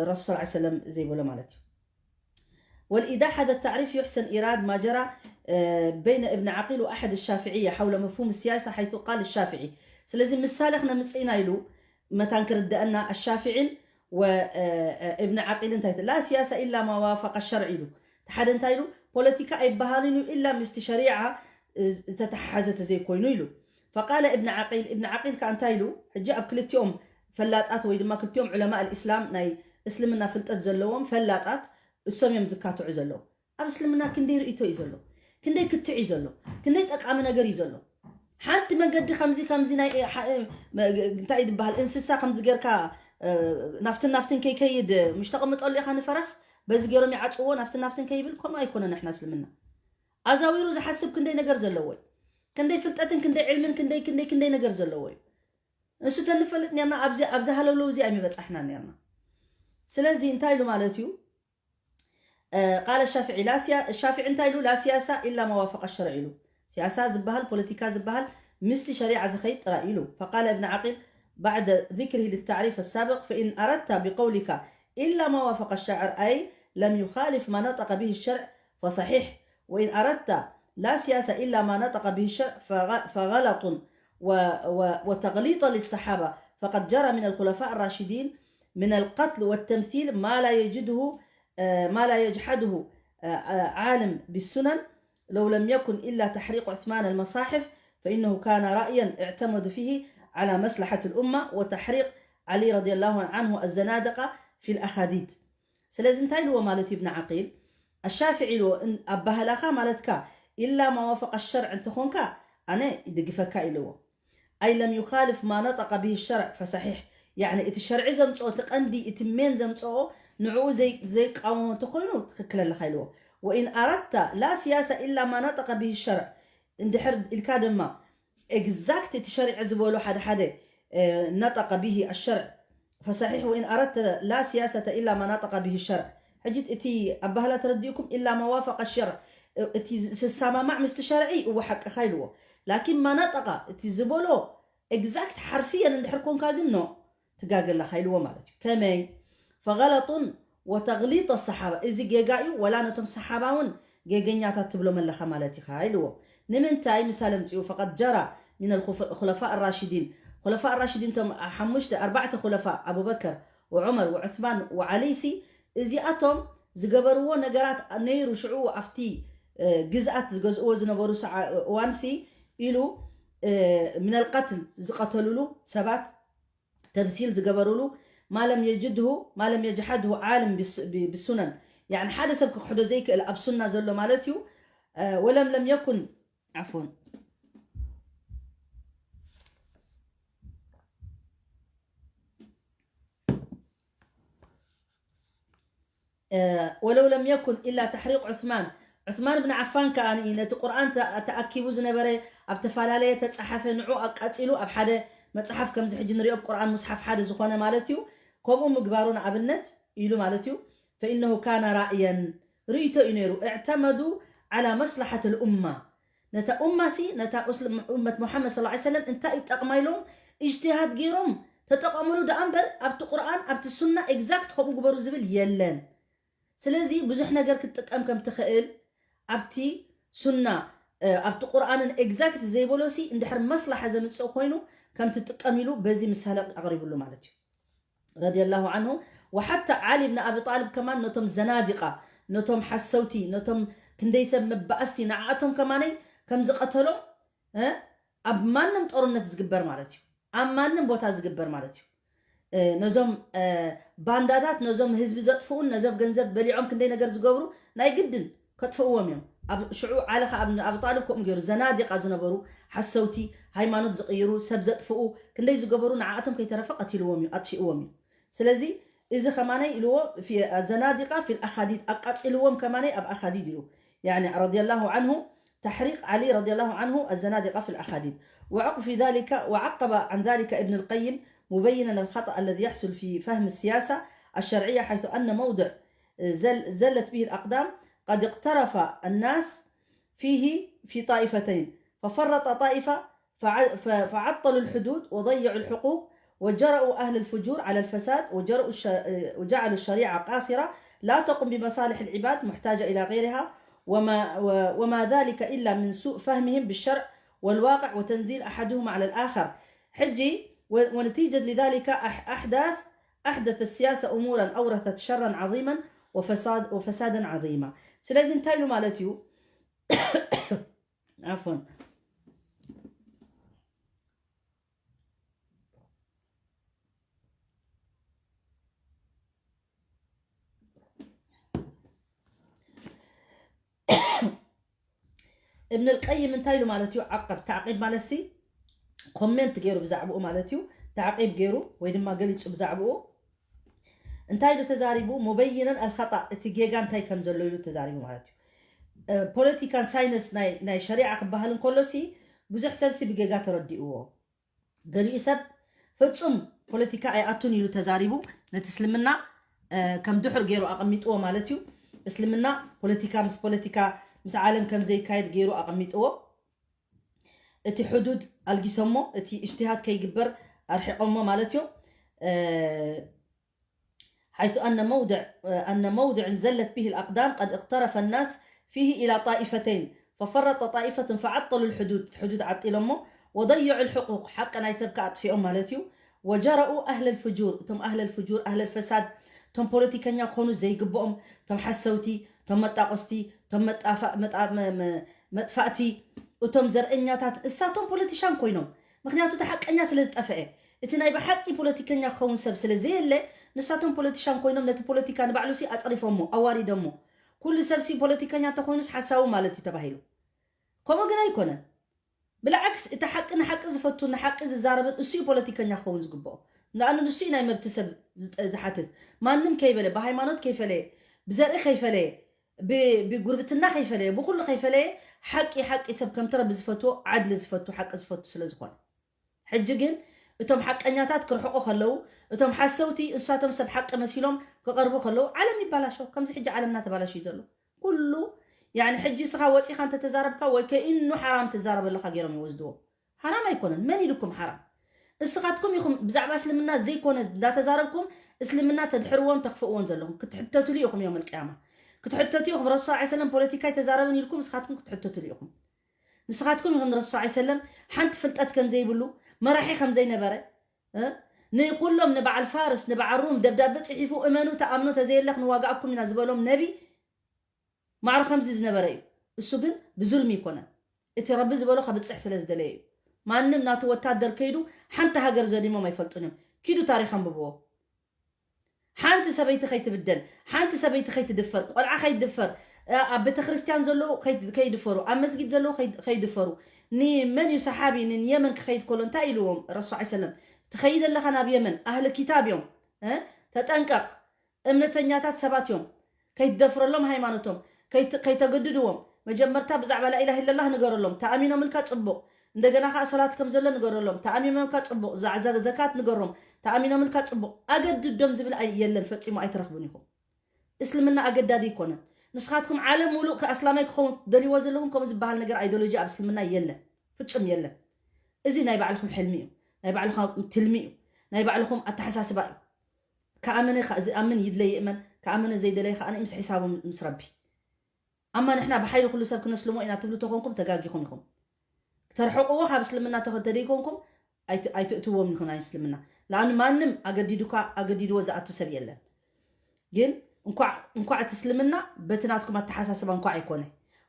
ረሱል ስ ሰለም ዘይበሎ ማለት እዩ። ولإيضاح هذا التعريف يحسن إيراد ما جرى بين ابن عقيل وأحد الشافعية حول مفهوم السياسة، حيث قال الشافعي، ስለዚ ምሳሌ ክነምፅእ ኢና ኢሉ መታን ክርደአና ኣሻፊዒን እብን ዓቂል እንታይ ላ ሲያሳ ኢላ ማ ዋፈቀ ሸርዕ ኢሉ። ሓደ እንታይ ኢሉ? ፖለቲካ ኣይበሃልን እዩ ኢላ ምስቲ ሸሪዓ ዝተተሓሓዘ ተዘይኮይኑ ኢሉ። ፈቃለ እብን ዓቂል፣ እብን ዓቂል ከዓ እንታይ ኢሉ? ሕጂ ኣብ ክልቲኦም ፈላጣት ወይ ድማ ክልቲኦም ዑለማ ልእስላም ናይ እስልምና ፍልጠት ዘለዎም ፈላጣት እሶም እዮም ዝካትዑ ዘለዉ። ኣብ እስልምና ክንደይ ርእቶ እዩ ዘሎ፣ ክንደይ ክትዕ እዩ ዘሎ፣ ክንደይ ጠቃሚ ነገር እዩ ዘሎ። ሓንቲ መገዲ ከምዚ ከምዚ ናይ እንታይ ዝበሃል እንስሳ ከምዚ ጌርካ ናፍትን ናፍትን ከይከይድ ምሽ ተቐምጠሉ ኢኻ ንፈረስ በዚ ገይሮም ይዓፅዎ ናፍትን ናፍትን ከይብል። ከምኡ ኣይኮነ ንሕና እስልምና ኣዛዊሩ ዝሓስብ ክንደይ ነገር ዘለዎ እዩ። ክንደይ ፍልጠትን ክንደይ ዕልምን ክንደይ ክንደይ ክንደይ ነገር ዘለዎ እዩ። እሱ ተንፈልጥ ኔርና ኣብዚ ኣብዚ ሃለውለው እዚ ኣይምበፃሕና ኔርና። ስለዚ እንታይ ኢሉ ማለት እዩ? ቃለ ሻፍዒ ላ ሲያ- ሻፍዒ እንታይ ኢሉ? ላ ሲያሳ ኢላ ማ ዋፈቀ ሸርዕ ኢሉ። ሲያሳ ዝበሃል ፖለቲካ ዝበሃል ምስቲ ሸሪዓ ዝኸይድ ጥራይ ኢሉ። فقال ابن عقيل بعد ذكره للتعريف السابق: فإن أردت بقولك إلا ما وافق الشرع أي لم يخالف ما نطق به الشرع فصحيح، وإن أردت لا سياسة إلا ما نطق به الشرع فغ- فغلط و- و- وتغليط للصحابة، فقد جرى من الخلفاء الراشدين من القتل والتمثيل ما لا يجده ما لا يجحده عالم بالسنن، لو لم يكن إلا تحريق عثمان المصاحف فإنه كان رأيا اعتمد فيه على مصلحة الأمة، وتحريق علي رضي الله عنه الزنادقة في الأخاديد. ስለዚ እንታይ ኢልዎ ማለት እዩ እብን ዓቂል ኣሻፍዒ ኢልዎ ኣባህላኻ ማለትካ ኢላ ማዋፈቀ ሸርዕ እንተኾንካ ኣነ ይድግፈካ ኢልዎ። أي لم يخالف ما نطق به الشرع فصحيح، يعني እቲ ሸርዒ ዘምፅኦ እቲ ቀንዲ እቲ ሜን ዘምፅኦ ንዕኡ ዘይቃወሞ እንተኮይኑ ትክክል ኣለካ ኢልዎ። وإن أردت لا سياسة إلا ما نطق به الشرع እንድሕር ኢልካ ድማ exact እቲ ሸሪዕ ዝበሎ ሓደ ሓደ نطق به الشرع فصحيح، وإن أردت لا سياسة إلا ما نطق به الشرع። ሕጂ እቲ ኣባህላ ተረዲእኩም إلا ما وافق الشرع እቲ ዝሰማማዕ ምስቲ ሸርዒ እወ ሓቅኻ ኢልዎ። ላኪን ما نطق እቲ ዝበሎ exact ሓርፍየን እንድሕር ኮንካ ግን ኖ ትጋገ ኣለኻ ኢልዎ ማለት እዩ። ከመይ فغلط وتغليط الصحابة، እዚ ጌጋ እዩ፣ ወላ ነቶም ሰሓባ እውን ጌገኛታት ትብሎም ኣለኻ ማለት ኢኻ ኢልዎ። ንምንታይ ምሳሌ ኣምፅኡ? فقد جرى من الخلفاء الراشدين، خلفاء الراشدين ቶም ሓሙሽተ ኣርባዕተ خلفاء، ኣቡበከር ወዑመር ወዑስማን ወዓሊ ሲ፣ እዚኣቶም ዝገበርዎ ነገራት ነይሩ። ሽዑ ኣብቲ ግዝኣት ዝገዝእዎ ዝነበሩ እዋን ሲ ኢሉ من القتل ዝቐተሉሉ ሰባት፣ ተምሲል ዝገበሩሉ ما لم يجده ما لم يجحده عالم بالسنن، يعني ሓደ ሰብ ክክሕዶ ዘይክእል ኣብ ሱና ዘሎ ማለት እዩ። ولم لم يكن عفوا ولو لم يكن إلا تحريق عثمان، ዑስማን ብን ዓፋን ከኣ ነቲ ቁርኣን ተኣኪቡ ዝነበረ ኣብ ተፈላለየ ተጻሓፈ ንዑ ኣቃጺሉ ኣብ ሓደ መጽሓፍ ከምዚ ሕጂ ንሪኦ ቁርኣን ሙስሓፍ ሓደ ዝኾነ ማለት እዩ። ከምኡ ምግባሩ ንኣብነት ኢሉ ማለት እዩ። فإنه كان رأيا ርእይቶ እዩ ነይሩ። اعتمدوا على مصلحة الأمة ነታ ኡማ ሲ ነታ ኡመት ሙሓመድ صلى الله عليه وسلم እንታይ ይጠቕማ ኢሎም እጅትሃድ ገይሮም ተጠቐምሉ ደኣ እምበር ኣብቲ ቁርኣን ኣብቲ ሱና exact ከምኡ ግበሩ ዝብል የለን። ስለዚ ብዙሕ ነገር ክትጥቀም ከም ትኽእል ኣብቲ ሱና ኣብቲ ቁርኣንን exact ዘይበሎ ሲ እንድሕር መስላሓ ዘምፅእ ኮይኑ ከም ትጥቀም ኢሉ በዚ ምሳሌ ኣቕሪብሉ ማለት እዩ። رضي الله عنه وحتى علي بن أبي طالب كمان ነቶም ዘናዲቃ ነቶም ሓሰውቲ ነቶም ክንደይ ሰብ መባእስቲ ንዓኣቶም ከማነይ ከም ዝቐተሎም ኣብ ማንም ጦርነት ዝግበር ማለት እዩ። ኣብ ማንም ቦታ ዝግበር ማለት እዩ። ነዞም ባንዳታት ነዞም ህዝቢ ዘጥፍኡን ነዞም ገንዘብ በሊዖም ክንደይ ነገር ዝገብሩ ናይ ግድን ከጥፍእዎም እዮም። ኣብ ሽዑ ዓሊ ከኣ ኣብ ኣቢ ጣልብ ከምኡ ገይሩ ዘናዲቃ ዝነበሩ ሓሰውቲ ሃይማኖት ዝቕይሩ ሰብ ዘጥፍኡ ክንደይ ዝገበሩ ንዓኣቶም ከይተረፈ ቀቲልዎም እዩ ኣጥፊእዎም እዩ። ስለዚ እዚ ከማነይ ኢልዎ ዘናዲቃ ፊል ኣኻዲድ ኣቃፂልዎም ከማነይ ኣብ ኣኻዲድ ኢሉ يعني رضي الله عنه تحريق علي رضي الله عنه الزنادقة في الأخاديد وعقب في ذلك وعقب عن ذلك ابن القيم مبينا الخطأ الذي يحصل في فهم السياسة الشرعية حيث أن موضع زل زلت به الأقدام قد اقترف الناس فيه في طائفتين ففرط طائفة فعطلوا الحدود وضيعوا الحقوق وجرؤوا أهل الفجور على الفساد وجرؤوا الش... وجعلوا الشريعة قاصرة لا تقم بمصالح العباد محتاجة إلى غيرها وما, وما ذلك إلا من سوء فهمهم بالشرع والواقع وتنزيل أحدهما على الآخر حجي ونتيجة لذلك أحداث أحدث السياسة أمورا أورثت شرا عظيما وفساد وفسادا عظيما. ስለዚ እንታይ ኢሉ ማለት እዩ? عفوا እብን ልቀይም እንታይ ኢሉ ማለት እዩ? ዓቀብ ታዕቂብ ማለት ሲ ኮሜንት ገይሩ ብዛዕባኡ ማለት እዩ። ታዕቂብ ገይሩ ወይ ድማ ገሊፁ ብዛዕባኡ እንታይ ኢሉ ተዛሪቡ? ሙበይነን ኣልኸጣእ እቲ ጌጋ እንታይ ከም ዘሎ ኢሉ ተዛሪቡ ማለት እዩ። ፖለቲካን ሳይንስ ናይ ሸሪዓ ክበሃል እንከሎ ሲ ብዙሕ ሰብ ሲ ብጌጋ ተረዲእዎ። ገሊኡ ሰብ ፍጹም ፖለቲካ ኣይኣቱን ኢሉ ተዛሪቡ። ነቲ እስልምና ከም ድሑር ገይሩ ኣቐሚጥዎ ማለት እዩ። እስልምና ፖለቲካ ምስ ፖለቲካ ምስ ዓለም ከም ዘይካየድ ገይሩ ኣቐሚጥዎ። እቲ ሕዱድ ኣልጊሶሞ፣ እቲ እጅትሃድ ከይግበር ኣርሒቆሞ ማለት እዩ። حيث أن موضع أن موضع زلت به الأقدام قد اقترف الناس فيه إلى طائفتين ففرط طائفة فعطلوا الحدود حدود ዓጢሎሞ وضيعوا الحقوق ሓቂ ናይ ሰብ ከኣጥፊኦም ማለት እዩ وجرؤوا أهل الفجور እቶም أهل الفجور أهل الفساد እቶም ፖለቲከኛ ክኾኑ ዘይግብኦም እቶም ሓሰውቲ እቶም መጣቆስቲ እቶም መጣፋ መጣ መጥፋእቲ እቶም ዘርእኛታት እሳቶም ፖለቲሻን ኮይኖም ምክንያቱ እቲ ሓቀኛ ስለ ዝጠፈአ እቲ ናይ ብሓቂ ፖለቲከኛ ክኸውን ሰብ ስለ ዘየለ ንሳቶም ፖለቲሻን ኮይኖም ነቲ ፖለቲካ ንባዕሉ ሲ ኣፅሪፎሞ ኣዋሪዶሞ ኩሉ ሰብ ሲ ፖለቲከኛ እንተኮይኑስ ሓሳዊ ማለት እዩ ተባሂሉ ከምኡ ግን ኣይኮነን ብልዓክስ እቲ ሓቂ ንሓቂ ዝፈቱ ንሓቂ ዝዛረብን እሱ እዩ ፖለቲከኛ ክኸውን ዝግብኦ ንኣኑ ንሱ እዩ ናይ መብቲ ሰብ ዝሓትት ማንም ከይበለ ብሃይማኖት ከይፈለየ ብዘርኢ ከይፈለየ ብጉርብትና ከይፈለየ ብኩሉ ከይፈለየ ሓቂ ሓቂ ሰብ ከምቲ ረቢ ዝፈትዎ ዓድሊ ዝፈቱ ሓቂ ዝፈቱ ስለ ዝኾነ ሕጂ ግን እቶም ሓቀኛታት ክርሕቁ ከለዉ እቶም ሓሰውቲ እሳቶም ሰብ ሓቂ መሲሎም ክቐርቡ ከለዉ ዓለም ይባላሾ ከምዚ ሕጂ ዓለምና ተባላሽ እዩ ዘሎ ኩሉ يعني ሕጂ ስኻ ወፂኻ እንተተዛረብካ ወይ ከኢኑ ሓራም ትዛረብ ኣለካ ገይሮም ይወስድዎ ሓራም ኣይኮነን መን ኢልኩም ሓራም እስኻትኩም ኢኹም ብዛዕባ እስልምና ዘይኮነ እንዳተዛረብኩም እስልምና ተድሕርዎን ተኽፍእዎን ዘለኹም ክትሕተትሉ ኢኹም። ዮም ኣልቅያማ ክትሕተቱ ኢኹም። ረሱል ሰለም ፖለቲካ ኣይተዛረብን ኢልኩም ንስኻትኩም ክትሕተትሉ ኢኹም። ንስኻትኩም ኢኹም ንረሱል ሰለም ሓንቲ ፍልጠት ከም ዘይብሉ፣ መራሒ ከም ዘይነበረ፣ እ? ንኩሎም ንበዓል ፋርስ ንበዓል ሩም ደብዳቤ ጽሒፉ እመኑ ተኣምኑ ተዘየለ ክንዋጋኣኩም ኢና ዝበሎም ነቢ ማዕሮ ከምዚ ዝነበረ እዩ። እሱ ግን ብዙልሚ ይኮነን፣ እቲ ረቢ ዝበሎ ከብፅሕ ስለ ዝደለየ እዩ። ማንም ናቱ ወታደር ከይዱ ሓንቲ ሃገር ዘዲሞም ኣይፈልጡን እዮም። ኪዱ ታሪኽ ኣንብብዎ። ሓንቲ ሰበይቲ ከይትብደል፣ ሓንቲ ሰበይቲ ከይትድፈር፣ ቆልዓ ከይትድፈር፣ ኣብ ቤተክርስትያን ዘለዉ ከይድፈሩ፣ ኣብ መስጊድ ዘለዉ ከይድፈሩ፣ ንመን እዩ ሰሓቢ ንየመን ክኸይድ ከሎ እንታይ ኢልዎም ረሱ ሰለም? ትኸይድ ኣለኻ ናብ የመን ኣህሊ ኪታብ እዮም፣ ተጠንቀቕ፣ እምነተኛታት ሰባት እዮም፣ ከይትደፍረሎም ሃይማኖቶም፣ ከይተገድድዎም፣ መጀመርታ ብዛዕባ ላኢላህ ኢለላህ ንገረሎም፣ ተኣሚኖምልካ ፅቡቕ፣ እንደገና ከዓ ሶላት ከም ዘሎ ንገረሎም፣ ተኣሚኖምልካ ፅቡቕ፣ ዘካት ንገሮም፣ ተኣሚኖምልካ ፅቡቕ፣ ኣገድዶም ዝብል የለን፣ ፈፂሙ ኣይትረኽቡን ኢኹም። እስልምና ኣገዳዲ ኣይኮነን። ንስኻትኩም ዓለም ሙሉእ ኣስላማይ ክኸውን ደልይዎ ዘለኹም ከምኡ ዝበሃል ነገር ኣይዲዮሎጂ ኣብ እስልምና የለን፣ ፍፁም የለን። እዚ ናይ ባዕልኹም ሕልሚ እዩ፣ ናይ ባዕልኹም ትልሚ እዩ፣ ናይ ባዕልኹም ኣተሓሳስባ እዩ። ከኣመነ ዝኣምን ይድለ ይእመን፣ ከኣመነ ዘይደለየ ከዓ ምስ ሒሳቡ ምስ ረቢ። ኣማ ንሕና ብሓይሊ ኩሉ ሰብ ክነስልሞ ኢና ትብሉ ተኾንኩም ተጋጊኹም ኢኹም። ተርሕቕዎ ካብ እስልምና ተደይኮንኩም ኣይትእትዎም ኢኹም ናይ እስልምና። ለኣኑ ማንም ኣገዲዱካ ኣገዲድዎ ዝኣቱ ሰብ የለን። ግን እንኳዕ እቲ እስልምና በቲ ናትኩም ኣተሓሳስባ እንኳዕ ኣይኮነ፣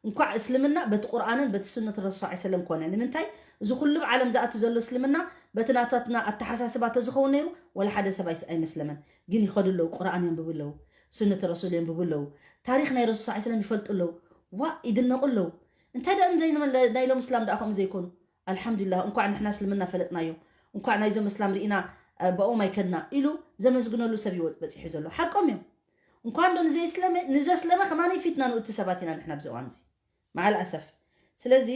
እንኳዕ እስልምና በቲ ቁርኣንን በቲ ስነት ረሱ ሰለም ኮነ። ንምንታይ እዚ ኩሉ ዓለም ዝኣቱ ዘሎ እስልምና በቲ ናታትና ኣተሓሳስባ ተዝኸውን ነይሩ ወላ ሓደ ሰብ ኣይመስለመን። ግን ይኸዱ ኣለዉ፣ ቁርኣን የንብቡ ኣለዉ፣ ስነት ረሱል የንብቡ ኣለዉ፣ ታሪክ ናይ ረሱል ሰለም ይፈልጡ ኣለዉ። ዋ ይድነቑ ኣለዉ። እንታይ ደኣ ናይ ሎም እስላም ደኣ ከምኡ ዘይኮኑ? ኣልሓምዱሊላህ እንኳዕ ንሕና እስልምና ፈለጥናዮ፣ እንኳዕ ናይዞም እስላም ርኢና፣ ብኦም ኣይከድና ኢሉ ዘመስግነሉ ሰብ ይወጥ በፂሑ ዘሎ። ሓቆም እዮም። እንኳን ዶ ንዘይስለመ ንዘስለመ ከማን ፊትና ንእቱ ሰባት ኢና ንሕና ኣብዚ እዋን እዚ መዓል ኣሰፍ። ስለዚ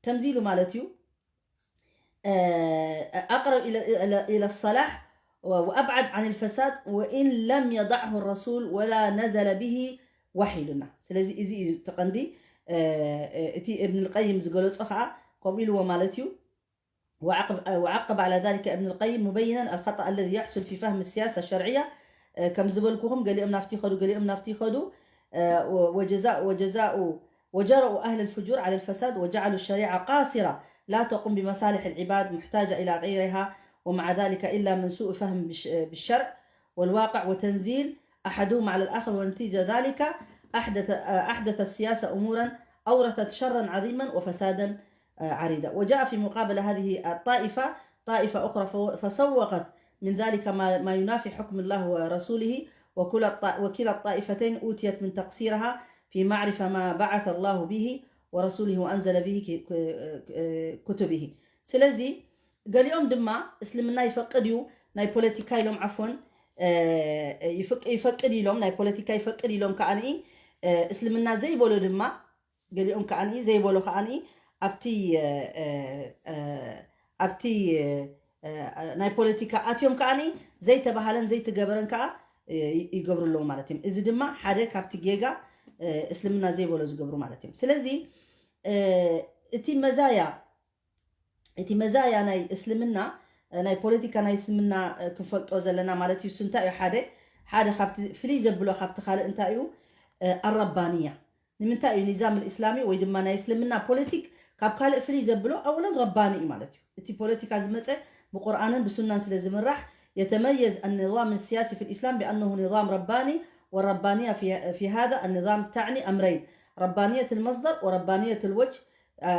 ከምዚ ኢሉ ማለት እዩ። أقرب إلى الصلاح وأبعد عن الفساد وإن لم يضعه الرسول ولا نزل به وحي ኢሉና። ስለዚ እዚ እዩ ተቐንዲ። እቲ እብን ቀይም ዝገለጾ ከዓ ከምኡ ኢልዎ ማለት እዩ። وعقب على ذلك ابن القيم مبينا الخطأ الذي يحصل في فهم السياسة الشرعية. ከም ዝበልኩኹም ገሊኦም ናፍቲ ይኸዱ ገሊኦም ናፍቲ ይኸዱ። وجزاء وجزاء وجرؤوا أهل الفجور على الفساد وجعلوا الشريعة قاصرة لا تقوم بمصالح العباد محتاجة إلى غيرها ومع ذلك إلا من سوء فهم بالشرع والواقع وتنزيل أحدهم على الآخر ونتيجة ذلك أحدث أحدث السياسة أمورا أورثت شرا عظيما وفسادا عريضا. وجاء في مقابل هذه الطائفة طائفة أخرى فسوقت من ذلك ما ينافي حكم الله ورسوله وكلا الطائفتين أوتيت من تقصيرها في معرفة ما بعث الله به ورسوله وأنزل به كتبه. ስለዚ ገሊኦም ድማ እስልምና ይፈቅድ እዩ ናይ ፖለቲካ ኢሎም ዓፎን ይፈቅድ ኢሎም ናይ ፖለቲካ ይፈቅድ ኢሎም ከዓኒ እስልምና ዘይበሎ ድማ ገሊኦም ከዓኒ ዘይበሎ ከዓኒ ኣብቲ ኣብቲ ናይ ፖለቲካ ኣትዮም ከዓኒ ዘይተባሃለን ዘይተገበረን ከዓ ይገብሩ ኣለዉ ማለት እዮም። እዚ ድማ ሓደ ካብቲ ጌጋ እስልምና ዘይበሎ ዝገብሩ ማለት እዮም። ስለዚ እቲ መዛያ እቲ መዛያ ናይ እስልምና ናይ ፖለቲካ ናይ እስልምና ክንፈልጦ ዘለና ማለት እዩ። እንታይ እዩ ሓደ ሓደ ካብቲ ፍልይ ዘብሎ ካብቲ ካልእ እንታይ እዩ ኣረባንያ ንምንታይ እዩ ኒዛም ልእስላሚ ወይ ድማ ናይ እስልምና ፖለቲክ ካብ ካልእ ፍልይ ዘብሎ ኣወለን ረባኒ እዩ ማለት እዩ። እቲ ፖለቲካ ዝመፀ ብቁርኣንን ብሱናን ስለ ዝምራሕ يتميز النظام السياسي في الإسلام بأنه نظام رباني والربانية في, في هذا النظام تعني أمرين ربانية المصدر وربانية الوجه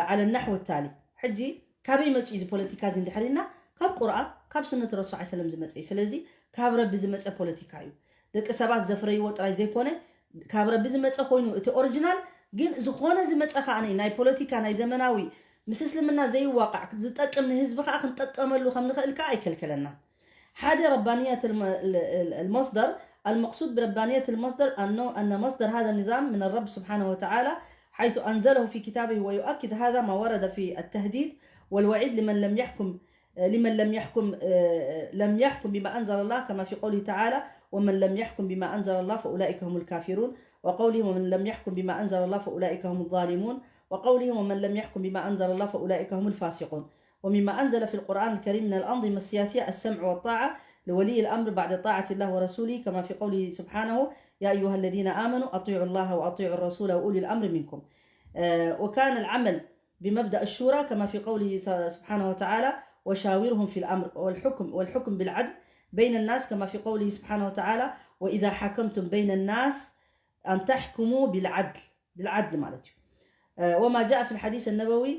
على النحو التالي. ሕጂ ካበይ መፅኡ እዚ ፖለቲካ እዚ እንድሕር ኢልና ካብ ቁርኣን ካብ ስነት ረሱል ሰለም ዝመፀ እዩ። ስለዚ ካብ ረቢ ዝመፀ ፖለቲካ እዩ። ደቂ ሰባት ዘፍረይዎ ጥራይ ዘይኮነ ካብ ረቢ ዝመፀ ኮይኑ እቲ ኦሪጂናል ግን ዝኾነ ዝመፀ ከዓ ናይ ፖለቲካ ናይ ዘመናዊ ምስ እስልምና ዘይዋቃዕ ዝጠቅም ንህዝቢ ከዓ ክንጠቀመሉ ከም ንኽእል ከዓ ኣይከልከለናን። ሓደ ربانية المصدر المقصود بربانية المصدر أن مصدر هذا النظام من الرب سبحانه وتعالى حيث أنزله في كتابه ويؤكد هذا ما ورد في التهديد والوعيد لمن لم يحكم لمن لم يحكم لم يحكم بما أنزل الله كما في قوله تعالى ومن لم يحكم بما أنزل الله فأولئك هم الكافرون وقوله ومن لم يحكم بما أنزل الله فأولئك هم الظالمون وقوله ومن لم يحكم بما أنزل الله فأولئك هم الفاسقون. ومما أنزل في القرآن الكريم من الأنظمة السياسية السمع والطاعة لولي الأمر بعد طاعة الله ورسوله، كما في قوله سبحانه: يا أيها الذين آمنوا أطيعوا الله وأطيعوا الرسول وأولي الأمر منكم. آه، وكان العمل بمبدأ الشورى، كما في قوله س-، سبحانه وتعالى: وشاورهم في الأمر، والحكم، والحكم بالعدل بين الناس، كما في قوله سبحانه وتعالى: وإذا حكمتم بين الناس أن تحكموا بالعدل، بالعدل ማለት እዩ። آه، وما جاء في الحديث النبوي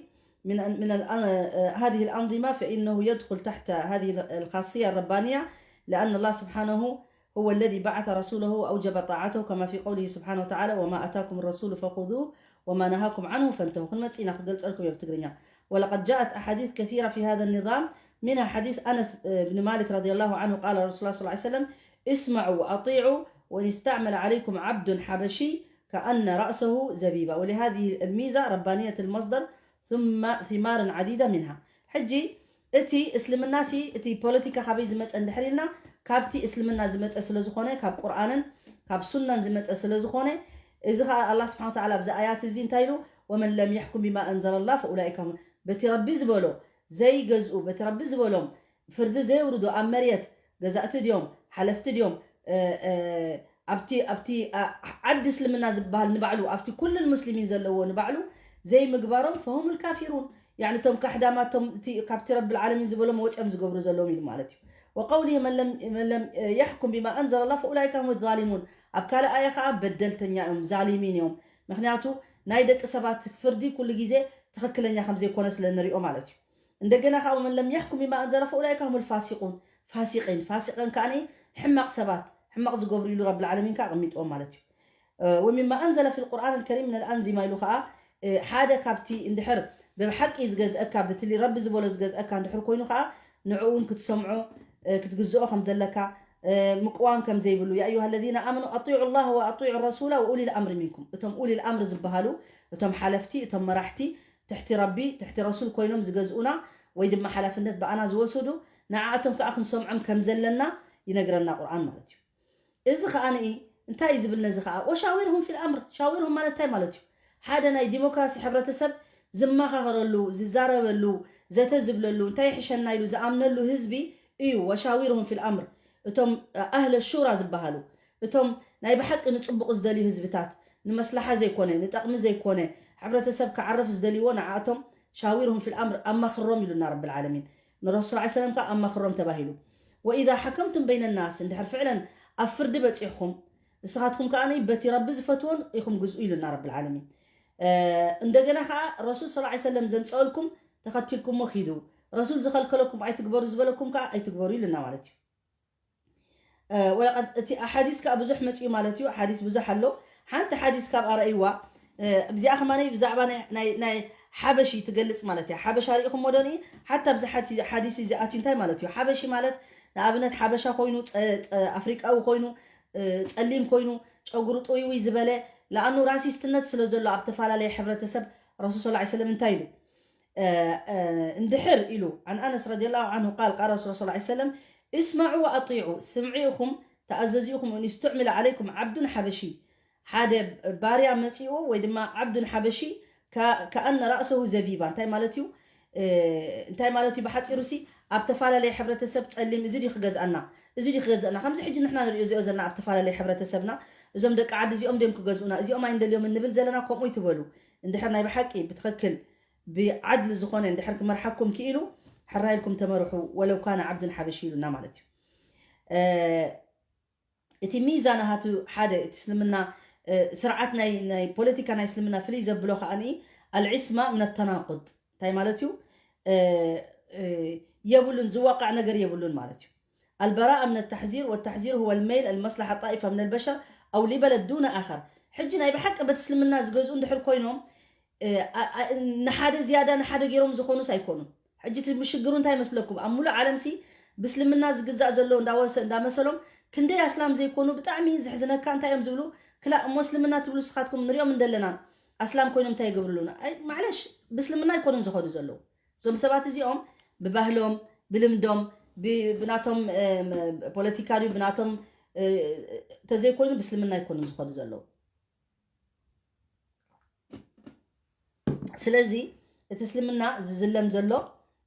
من أن-، من الأن-، آه، هذه الأنظمة فإنه يدخل تحت هذه الخاصية الربانية، لأن الله سبحانه هو الذي بعث رسوله وأوجب طاعته، كما في قوله سبحانه وتعالى: وما آتاكم الرسول فخذوه وما نهاكم عنه فانتهوا. ክንመጽእ ኢና ክገልጸልኩም እየ ብትግርኛ። ولقد جاءت أحاديث كثيرة في هذا النظام، منها حديث أنس، آه، بن مالك رضي الله عنه قال: رسول الله صلى الله عليه وسلم: اسمعوا وأطيعوا، وإن استعمل عليكم عبد حبشي كأن رأسه زبيبة، ولهذه الميزة ربانية المصدر ثم ثمار عديدة منها. ሕጂ እቲ እስልምናሲ እቲ ፖለቲካ ካበይ ዝመፀ እንድሕር ኢልና፣ ካብቲ እስልምና ዝመፀ ስለ ዝኾነ፣ ካብ ቁርኣንን ካብ ሱናን ዝመፀ ስለ ዝኾነ፣ እዚ ኸዓ ኣላህ ስብሓን ወተዓላ ኣብዚ ኣያት እዚ እንታይ ኢሉ? ومن لم يحكم بما أنزل الله فأولئك هم، በቲ ረቢ ዝበሎ ዘይገዝኡ፣ በቲ ረቢ ዝበሎም ፍርዲ ዘየውርዱ ኣብ መሬት ገዛእቲ ድዮም ሓለፍቲ ድዮም፣ እ፣ እ፣ ኣብቲ ኣብቲ ኣ፣ ዓዲ እስልምና ዝበሃል ንባዕሉ ኣብቲ ኩሉ ሙስሊሚን ዘለዎ ንባዕሉ ዘይምግባሮም فهم الكافرون። ያኒ እቶም ካሕዳማት፣ እቶም እቲ ካብቲ ረብል ዓለሚን ዝበሎም ወፅኦም ዝገብሩ ዘለዎም ኢሉ ማለት እዩ። وقوله من لم من لم يحكم بما أنزل الله فأولئك هم الظالمون። ኣብ ካልእ ኣያ ከዓ በደልተኛ እዮም፣ ዛሊሚን እዮም። ምክንያቱ ናይ ደቂ ሰባት ፍርዲ ኩሉ ግዜ ትኽክለኛ ከም ዘይኮነ ስለ ንሪኦ ማለት እዩ። እንደገና ከዓ ومن لم يحكم بما أنزل فأولئك هم الفاسقون። ፋሲቂን ፋሲቀን ከዓ ሕማቕ ሰባት፣ ሕማቕ ዝገብሩ ኢሉ ረብል ዓለሚን ከዓ ኣቐሚጥዎም ማለት እዩ። እ፣ ومما أنزل في القرآن الكريم من الأنظمة ኢሉ ከዓ፣ እ፣ ሓደ ካብቲ እንድሕር ብሓቂ ዝገዝአካ፣ ብትሊ ረቢ ዝበሎ ዝገዝአካ እንድሕር ኮይኑ ከዓ ንዕኡ እውን ክትሰምዖ፣ እ፣ ክትግዝኦ ከም ዘለካ፣ እ፣ ምቅዋም ከም ዘይብሉ። يا أيها الذين آمنوا أطيعوا الله وأطيعوا الرسول وأولي الأمر منكم። እቶም ኡሊ الأمر ዝበሃሉ፣ እቶም ሓለፍቲ፣ እቶም መራሕቲ ትሕቲ ረቢ፣ ትሕቲ ረሱል ኮይኖም ዝገዝኡና ወይ ድማ ሓላፍነት ብኣና ዝወሰዱ፣ ንዓኣቶም ከዓ ክንሰምዖም ከም ዘለና ይነግረና ቁርኣን ማለት እዩ። እዚ ኸኣ ንኢ እንታይ እዩ ዝብል ነዚ ኸኣ? وشاورهم في الأمر። ሻዊርሁም ማለት እንታይ ማለት እዩ? ሓደ ናይ ዲሞክራሲ ሕብረተሰብ ዝመኻኸረሉ፣ ዝዛረበሉ፣ ዘተ ዝብለሉ፣ እንታይ ይሕሸና ኢሉ ዝኣምነሉ ህዝቢ እዩ وشاورهم في الأمر። እቶም ኣህለ ሹራ ዝበሃሉ፣ እቶም ናይ ብሓቂ ንጽቡቕ ዝደልዩ ህዝብታት፣ ንመስላሓ ዘይኮነ፣ ንጠቕሚ ዘይኮነ፣ ሕብረተሰብ ክዓርፍ ዝደልይዎ ንዓኣቶም ሻዊርሁም ፊል ኣምር፣ ኣማኽሮም ኢሉና ረብል ዓለሚን። ንረሱል ሰለላሁ ዐለይሂ ወሰለም ከኣ ኣማኽሮም ተባሂሉ። ወኢዛ ሓከምቱም በይነ ናስ፣ እንድሕር ፍዕለን ኣብ ፍርዲ በጺሕኩም፣ ንስኻትኩም ከኣ በቲ ረቢ ዝፈትዎን ኢኹም ግዝኡ ኢሉና ረብል ዓለሚን። እ፣ እንደገና ከኣ ረሱል ሰለላሁ ዐለይሂ ወሰለም ዘምጸአልኩም ተኸቲልኩሞ ኪዱ፣ ረሱል ዝኸልከለኩም ኣይትግበሩ ዝበለኩም ከኣ ኣይትግበሩ ኢሉና ማለት እዩ። እ፣ ወለቀድ እቲ ሓዲስ ከኣ ብዙሕ መጺኡ ማለት እዩ። ሓዲስ ብዙሕ ኣሎ። ሓንቲ ሓዲስ ካብ ኣረእይዋ፣ እ፣ እዚኣ ከማነይ ብዛዕባ ናይ፣ ናይ፣ ናይ ሓበሺ ትገልጽ ማለት እያ። ሓበሻ ርኢኹሞ ዶ ንኢ? ሓታ ኣብዚ ሓቲ-፣ ሓዲስ እዚ ኣትዩ እንታይ ማለት እዩ? ሓበሺ ማለት ንኣብነት ሓበሻ ኮይኑ፣ ጸ-፣ ጸ-፣ ኣፍሪቃዊ ኮይኑ፣ እ፣ ጸሊም ኮይኑ፣ ጨጉሩ ጥውይውይ ዝበለ፣ ለኣኑ ራሲስትነት ስለ ዘሎ ኣብ ተፈላለየ ሕብረተሰብ ረሱል ሰለላሁ ዐለይሂ ወሰለም እንታይ ኢሉ? እ፣ እ፣ እንድሕር ኢሉ፣ عن أنس رضي الله عنه قال قال رسول الله صلى الله عليه وسلم اسمعوا وأطيعوا، ስምዑ ኢኹም፣ ተኣዘዙ ኢኹም፣ وإن استعمل عليكم عبد حبشي፣ ሓደ ባርያ መጺኡ ወይ ድማ ዓብዱን ሓበሺ ከ-፣ كأن رأسه زبيبة፣ እንታይ ማለት እዩ? እ፣ እንታይ ማለት እዩ ብሓጺሩ ሲ? ኣብ ተፈላለየ ሕብረተሰብ ጸሊም፣ እዚ ድዩ ክገዝኣና? እዚ ድዩ ክገዝኣና? ከምዚ ሕጂ ንሕና ንሪኦ እዚኦ ዘለና ኣብ ተፈላለየ ሕብረተሰብና፣ እዞም ደቂ ዓዲ እዚኦም ድዮም ክገዝኡና? እዚኦም ኣይንደልዮምን ንብል ዘለና፣ ከምኡ ይትበሉ። እንድሕር ናይ ብሓቂ ብትኽክል ብዓድሊ ዝኾነ እንድሕር ክመርሓኩም ክኢሉ፣ ሕራይ ኢልኩም ተመርሑ፣ ወለው ካነ ዓብዱን ሓበሺ ኢሉና ማለት እዩ። እ፣ እቲ ሚዛን ናቱ ሓደ፣ እቲ እስልምና፣ እ፣ ስርዓት ናይ፣ ናይ ፖለቲካ ናይ እስልምና ፍልይ ዘብሎ ከኣ ኣልዒስማ ምን ተናቁድ። እንታይ ማለት እዩ? እ፣ እ፣ የብሉን፣ ዝዋቃዕ ነገር የብሉን ማለት እዩ። البراءة من التحذير، والتحذير هو الميل لمصلحة طائفة من البشر أو لبلد دون آخر። ሕጂ ናይ ብሓቂ በቲ እስልምና ዝገዝኡ እንድሕር ኮይኖም፣ እ፣ ኣ-፣ ኣ-፣ ንሓደ ዝያዳ ንሓደ ገይሮም ዝኾኑስ ኣይኮኑን። ሕጂ እቲ ሽግሩ እንታይ መስለኩም? ኣብ ሙሉእ ዓለምሲ ብእስልምና ዝግዛእ ዘሎ እንዳወሰ-፣ እንዳመሰሎም ክንደይ ኣስላም ዘይኮኑ ብጣዕሚ ዘሕዝነካ እንታይ እዮም ዝብሉ? ክላእ እሞ እስልምና ትብሉ ንስኻትኩም ንሪኦም እንደለና ኣስላም ኮይኖም እንታይ ይገብሩ ኣለዉ? ኣይ፣ ማዕለሽ ብእስልምና ኣይኮኑን ዝኸዱ ዘለዉ። እዞም ሰባት እዚኦም ብባህሎም፣ ብልምዶም፣ ብ-፣ ብናቶም፣ እ፣ ፖለቲካ ድዩ፣ ብናቶም፣ እ፣ ተዘይኮይኑ ብእስልምና ኣይኮኑን ዝኸዱ ዘለዉ። ስለዚ እቲ እስልምና ዝዝለም ዘሎ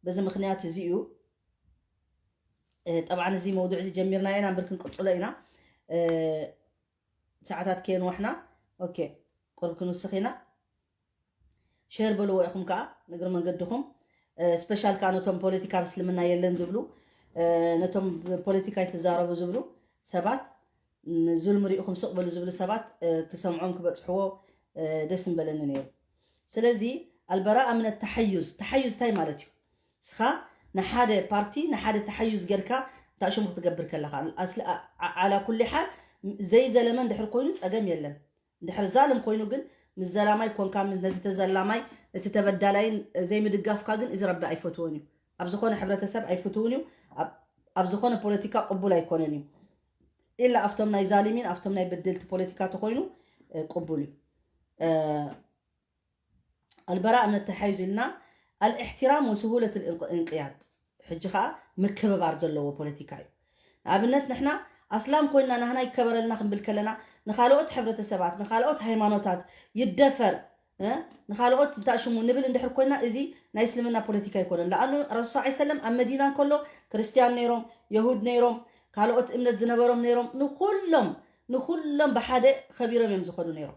በዚ ምኽንያት እዚ እዩ። ጠብዓን እዚ መውዱዕ እዚ ጀሚርና ኢና እምበር ክንቅፅሎ ኢና። ሰዓታት ከየንዋሕና። ኦኬ፣ ቁርብ ክንውስኽ ኢና። ሸር በልዎ ኢኹም ከዓ ንእግሪ መንገድኹም። ስፔሻል ከዓ ነቶም ፖለቲካ ኣብ እስልምና የለን ዝብሉ፣ ነቶም ፖለቲካ ይትዛረቡ ዝብሉ ሰባት፣ ዙልም ሪኢኹም ስቕ በሉ ዝብሉ ሰባት ክሰምዖም ክበፅሕዎ ደስ ምበለኒ ነይሩ። ስለዚ ኣልበራእ ምነ ተሓዩዝ፣ ተሓዩዝ እንታይ ማለት እዩ? እስኻ ንሓደ ፓርቲ ንሓደ ተሓዩዝ ጌርካ እንታይ ሽሙ ክትገብር ከለኻ፣ ኣላ ኩሊ ሓል ዘይዘለመ እንድሕር ኮይኑ ፀገም የለን። እንድሕር ዛልም ኮይኑ ግን ምስ ዘላማይ ኮንካ ነቲ ተዘላማይ ነቲ ተበዳላይን ዘይምድጋፍካ ግን እዚ ረቢ ኣይፈትዎን እዩ። ኣብ ዝኾነ ሕብረተሰብ ኣይፍትውን እዩ። ኣብ ዝኾነ ፖለቲካ ቅቡል ኣይኮነን እዩ። ኢላ ኣብቶም ናይ ዛሊሚን ኣብቶም ናይ በደልቲ ፖለቲካ ተኮይኑ ቅቡል እዩ። ኣልበራእ ምነ ተሓዩዝ ኢልና ኣልእሕትራም ወስሁለት እንቅያድ፣ ሕጂ ከዓ ምክብባር ዘለዎ ፖለቲካ እዩ። ንኣብነት ንሕና ኣስላም ኮይና ናህና ይከበረልና ክንብል ከለና ንካልኦት ሕብረተሰባት ንካልኦት ሃይማኖታት ይደፈር ንካልኦት እንታይ ሽሙ ንብል እንድሕር ኮይና እዚ ናይ እስልምና ፖለቲካ ኣይኮነን። ለኣኑ ረሱል ሰለም ኣብ መዲና እንከሎ ክርስትያን ነይሮም፣ የሁድ ነይሮም፣ ካልኦት እምነት ዝነበሮም ነይሮም፣ ንኩሎም ንኩሎም ብሓደ ከቢሮም እዮም ዝኸዱ ነይሮም።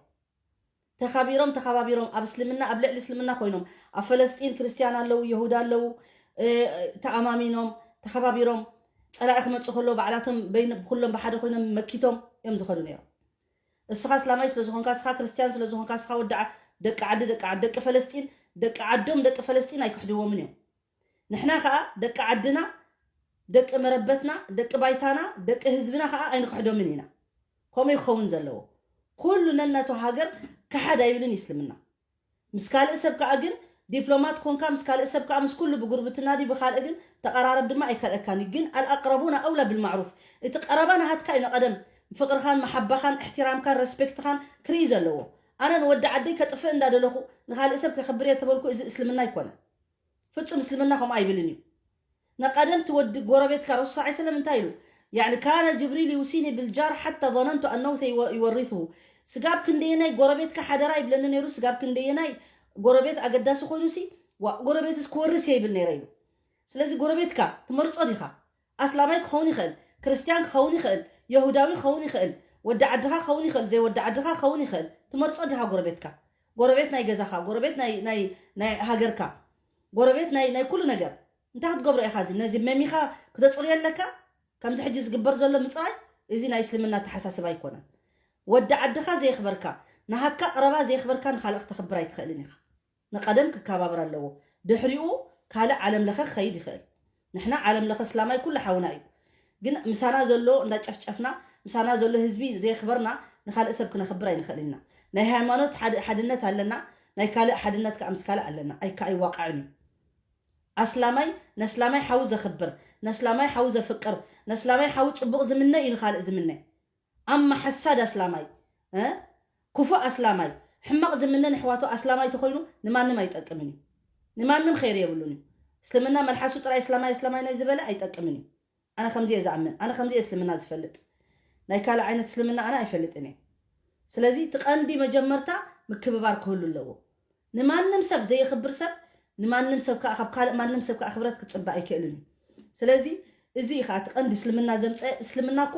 ተኻቢሮም ተኸባቢሮም ኣብ እስልምና ኣብ ልዕሊ እስልምና ኮይኖም ኣብ ፈለስጢን ክርስትያን ኣለዉ፣ የሁድ ኣለዉ፣ ተኣማሚኖም ተኸባቢሮም ፀላኢ ክመፁ ከሎ ባዕላቶም ኩሎም ብሓደ ኮይኖም መኪቶም እዮም ዝኸዱ ነይሮም። እስኻ እስላማይ ስለዝኾንካ፣ እስኻ ክርስትያን ስለዝኾንካ፣ እስኻ ወዲ ደቂ ዓዲ ደቂ ዓዲ ደቂ ፈለስጢን ደቂ ዓዶም ደቂ ፈለስጢን ኣይክሕድዎምን እዮም። ንሕና ከዓ ደቂ ዓድና ደቂ መረበትና ደቂ ባይታና ደቂ ህዝብና ከዓ ኣይንክሕዶምን ኢና። ከምኡ ይኸውን ዘለዎ። ኩሉ ነናቱ ሃገር ክሓድ ኣይብልን እዩ እስልምና። ምስ ካልእ ሰብ ከዓ ግን ዲፕሎማት ኮንካ ምስ ካልእ ሰብ ከዓ ምስ ኩሉ ብጉርብትና ድዩ ብካልእ ግን ተቐራረብ ድማ ኣይከልአካን እዩ። ግን ኣልኣቅረቡና ኣውላ ብልማዕሩፍ፣ እቲ ቀረባ ናሃትካ እዩ ንቐደም ፍቕርኻን መሓባኻን እሕትራምካን ረስፔክትኻን ክርኢ ዘለዎ። ኣነ ንወዲ ዓደይ ከጥፍእ እንዳደለኹ ንካልእ ሰብ ከኽብር እየ ተበልኩ፣ እዚ እስልምና ኣይኮነን። ፍጹም እስልምና ከምኡ ኣይብልን እዩ። ንቐደም እቲ ወዲ ጎረቤትካ ረሱል ሰለላሁ ዐለይሂ ወሰለም እንታይ ኢሉ? ያዕኒ ካነ ጅብሪል ዩሲኒ ብልጃር ሓታ ظነንቱ ኣነሁ ሰይወርሱሁ። ስጋብ ክንደየናይ ጎረቤትካ ሓደራ ይብለኒ ነይሩ፣ ስጋብ ክንደየናይ ጎረቤት ኣገዳሲ ኮይኑ ሲ ዋ ጎረቤትስ ክወርስ እየ ይብል ነይረ ኢሉ። ስለዚ ጎረቤትካ ትመርጾ ዲኻ? ኣስላማይ ክኸውን ይኽእል፣ ክርስትያን ክኸውን ይኽእል፣ የሁዳዊ ክኸውን ይኽእል፣ ወዲ ዓድኻ ክኸውን ይኽእል፣ ዘይወዲ ዓድኻ ክኸውን ይኽእል። ትመርጾ ዲኻ ጎረቤትካ? ጎረቤት ናይ ገዛኻ፣ ጎረቤት ናይ ናይ ናይ ሃገርካ፣ ጎረቤት ናይ ናይ ኩሉ ነገር። እንታይ ክትገብሮ ኢኻ? እዚ ነዚ መሚኻ ክተፅርዮ ኣለካ። ከምዚ ሕጂ ዝግበር ዘሎ ምፅራይ እዚ ናይ እስልምና ኣተሓሳስባ ኣይኮነን። ወዲ ዓድኻ ዘየኽበርካ፣ ንሃትካ ቀረባ ዘየኽበርካ ንኻልእ ክተኽብር ኣይትኽእልን ኢኻ። ንቐደም ክከባበር ኣለዎ። ድሕሪኡ ካልእ ዓለም ለኸ ክኸይድ ይኽእል። ንሕና ዓለም ለኸ እስላማይ ኩሉ ሓውና እዩ። ግን ምሳና ዘሎ እንዳጨፍጨፍና ምሳና ዘሎ ህዝቢ ዘየኽበርና ንኻልእ ሰብ ክነኽብር ኣይንኽእል ኢና። ናይ ሃይማኖት ሓደ ሓድነት ኣለና፣ ናይ ካልእ ሓድነት ከዓ ምስ ካልእ ኣለና። ኣይካ ኣይዋቃዕን እዩ። ኣስላማይ ነስላማይ ሓው ዘኽብር፣ ነስላማይ ሓው ዘፍቅር፣ ነስላማይ ሓው ፅቡቕ ዝምነ እዩ ንኻልእ ዝምነ። ኣማ ሓሳድ ኣስላማይ እ ክፉእ ኣስላማይ ሕማቕ ዝምነ ንሕዋቱ ኣስላማይ ተኾይኑ ንማንም ኣይጠቅምን እዩ። ንማንም ኸይር የብሉን እዩ። እስልምና መልሓሱ ጥራይ እስላማይ እስላማይ ናይ ዝበለ ኣይጠቅምን እዩ። ኣነ ከምዚ እየ ዝኣምን፣ ኣነ ከምዚ እየ እስልምና ዝፈልጥ። ናይ ካልእ ዓይነት እስልምና ኣነ ኣይፈልጥን እየ። ስለዚ እቲ ቀንዲ መጀመርታ ምክብባር ክህሉ ኣለዎ። ንማንም ሰብ ዘየኽብር ሰብ ንማንም ሰብ ከዓ ካብ ካልእ ማንም ሰብ ከዓ ክብረት ክፅበ ኣይክእልን እዩ። ስለዚ እዚ እዩ ከዓ እቲ ቀንዲ እስልምና ዘምፀአ። እስልምና እኮ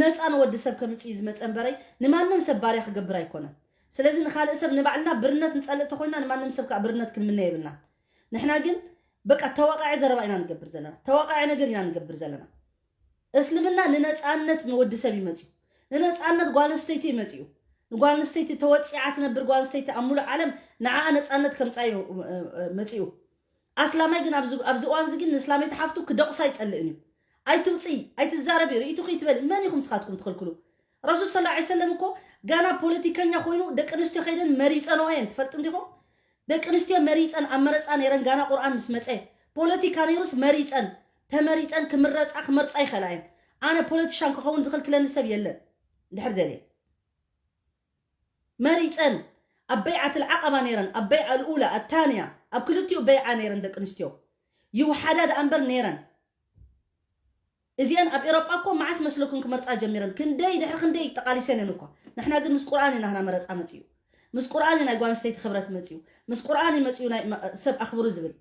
ነፃ ንወዲ ሰብ ከምፅእ እዩ ዝመፀ እምበረይ ንማንም ሰብ ባርያ ክገብር ኣይኮነን። ስለዚ ንኻልእ ሰብ ንባዕልና ብርነት ንፀልእ ተኮይና ንማንም ሰብ ከዓ ብርነት ክንምነ የብልና። ንሕና ግን በቃ ተዋቃዒ ዘረባ ኢና ንገብር ዘለና፣ ተዋቃዒ ነገር ኢና ንገብር ዘለና። እስልምና ንነፃነት ንወዲ ሰብ ይመፅዩ፣ ንነፃነት ጓል ኣንስተይቲ ይመፅዩ። ንጓል ኣንስተይቲ ተወፂዓ ትነብር ጓል ኣንስተይቲ ኣብ ሙሉእ ዓለም ንዓኣ ነፃነት ከምፃ እዩ መፅዩ። ኣስላማይ ግን ኣብዚ ኣብዚ እዋን እዚ ግን ንእስላመይቲ ሓፍቱ ክደቑሳ ኣይፀልእን እዩ። ኣይትውፅይ ኣይትዛረቢ ርእይቱ ከይትበል መን ኢኹም ስኻትኩም ትኽልክሉ? ረሱል ስለ ላ ሰለም እኮ ጋና ፖለቲከኛ ኮይኑ ደቂ ኣንስትዮ ከይደን መሪፀንኦ እየን። ትፈልጡ እንዲኹም? ደቂ ኣንስትዮ መሪፀን ኣብ መረፃ ነይረን ጋና ቁርኣን ምስ መፀ ፖለቲካ ነይሩስ መሪፀን ተመሪፀን ክምረፃ ክመርፃ ይኸላ እየን። ኣነ ፖለቲሻን ክኸውን ዝኽልክለኒ ሰብ የለን። ድሕር ደልየ መሪፀን ኣብ በይዓት ልዓቀባ ነይረን ኣብ በይዓ ልኡላ ኣታንያ ኣብ ክልቲኡ በይዓ ነይረን ደቂ ኣንስትዮ ይውሓዳ ደኣ እምበር ነይረን። እዚአን ኣብ ኤሮጳ እኮ መዓስ መስለኩም ክመርፃ ጀሚረን? ክንደይ ድሕሪ ክንደይ ጠቓሊሰን እየን እኮ። ንሕና ግን ምስ ቁርኣን እዩ ናህና መረፃ መፅኡ። ምስ ቁርኣን እዩ ናይ ጓል ኣንስተይቲ ክብረት መፅኡ። ምስ ቁርኣን እዩ መፅኡ ናይ መ- ሰብ ኣኽብሩ ዝብል።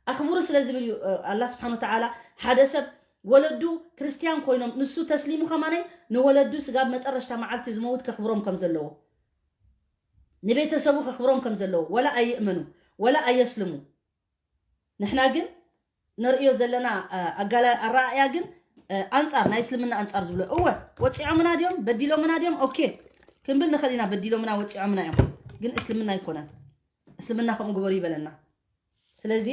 ኣኽብሩ ስለ ዝብል እዩ እ፣ ኣላህ ስብሓን ወተዓላ ሓደ ሰብ ወለዱ ክርስትያን ኮይኖም ንሱ ተስሊሙ ከማነይ ንወለዱ ስጋብ መጠረሽታ መዓልቲ ዝመውት ከኽብሮም ከም ዘለዎ ንቤተሰቡ ከኽብሮም ከም ዘለዎ ወላ ኣይእመኑ ወላ ኣየስልሙ። ንሕና ግን ነርእዮ ዘለና ኣጋላ ኣረኣእያ ግን ኣንጻር ናይ እስልምና ኣንጻር ዝብሎ እወ ወፂዖምና ድዮም በዲሎምና ድዮም ኦኬ ክንብል ንኽእል ኢና። በዲሎምና ወፂዖምና እዮም ግን እስልምና ኣይኮነን። እስልምና ከምኡ ግበሩ ይበለና። ስለዚ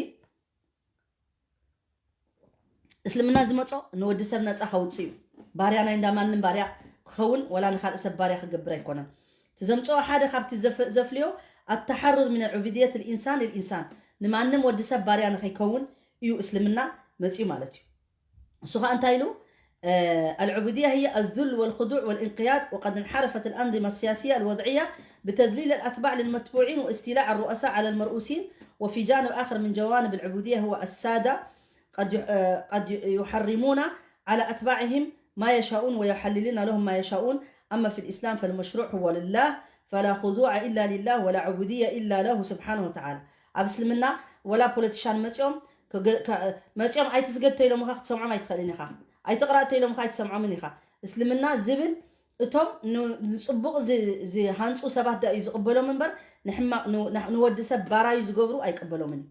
እስልምና ዝመጾ ንወዲ ሰብ ነጻ ከውጽእ እዩ። ባርያ ናይ እንዳ ማንም ባርያ ክኸውን ወላ ንኻልእ ሰብ ባርያ ክገብር ኣይኮነን። እቲ ዘምጽኦ ሓደ ካብቲ ዘፍ- ዘፍልዮ التحرر من عبودية الإنسان للإنسان ንማንም ወዲ ሰብ ባርያ ንኸይከውን እዩ እስልምና መጽዩ ማለት እዩ። እሱ ኸኣ እንታይ ኢሉ العبودية هي الذل والخضوع والانقياد وقد انحرفت الأنظمة السياسية الوضعية بتذليل الأتباع للمتبوعين واستيلاء الرؤساء على المرؤوسين. وفي جانب آخر من جوانب العبودية هو السادة قد قد يحرمون على أتباعهم ما يشاءون ويحللون لهم ما يشاءون. أما في الإسلام فالمشروع هو لله فلا خضوع إلا لله ولا عبودية إلا له سبحانه وتعالى. ኣብ እስልምና ወላ ፖለቲሻን መፂኦም መፂኦም ኣይትስገድ ተኢሎምኻ ክትሰምዖም ኣይትኽእልን ኢኻ። ኣይትቕራእ ተኢሎምኻ ኣይትሰምዖምን ኢኻ። እስልምና ዝብል እቶም ንፅቡቕ ዝሃንፁ ሰባት ዳ እዩ ዝቕበሎም እምበር ንወዲ ሰብ ባራዩ ዝገብሩ ኣይቅበሎምን እዩ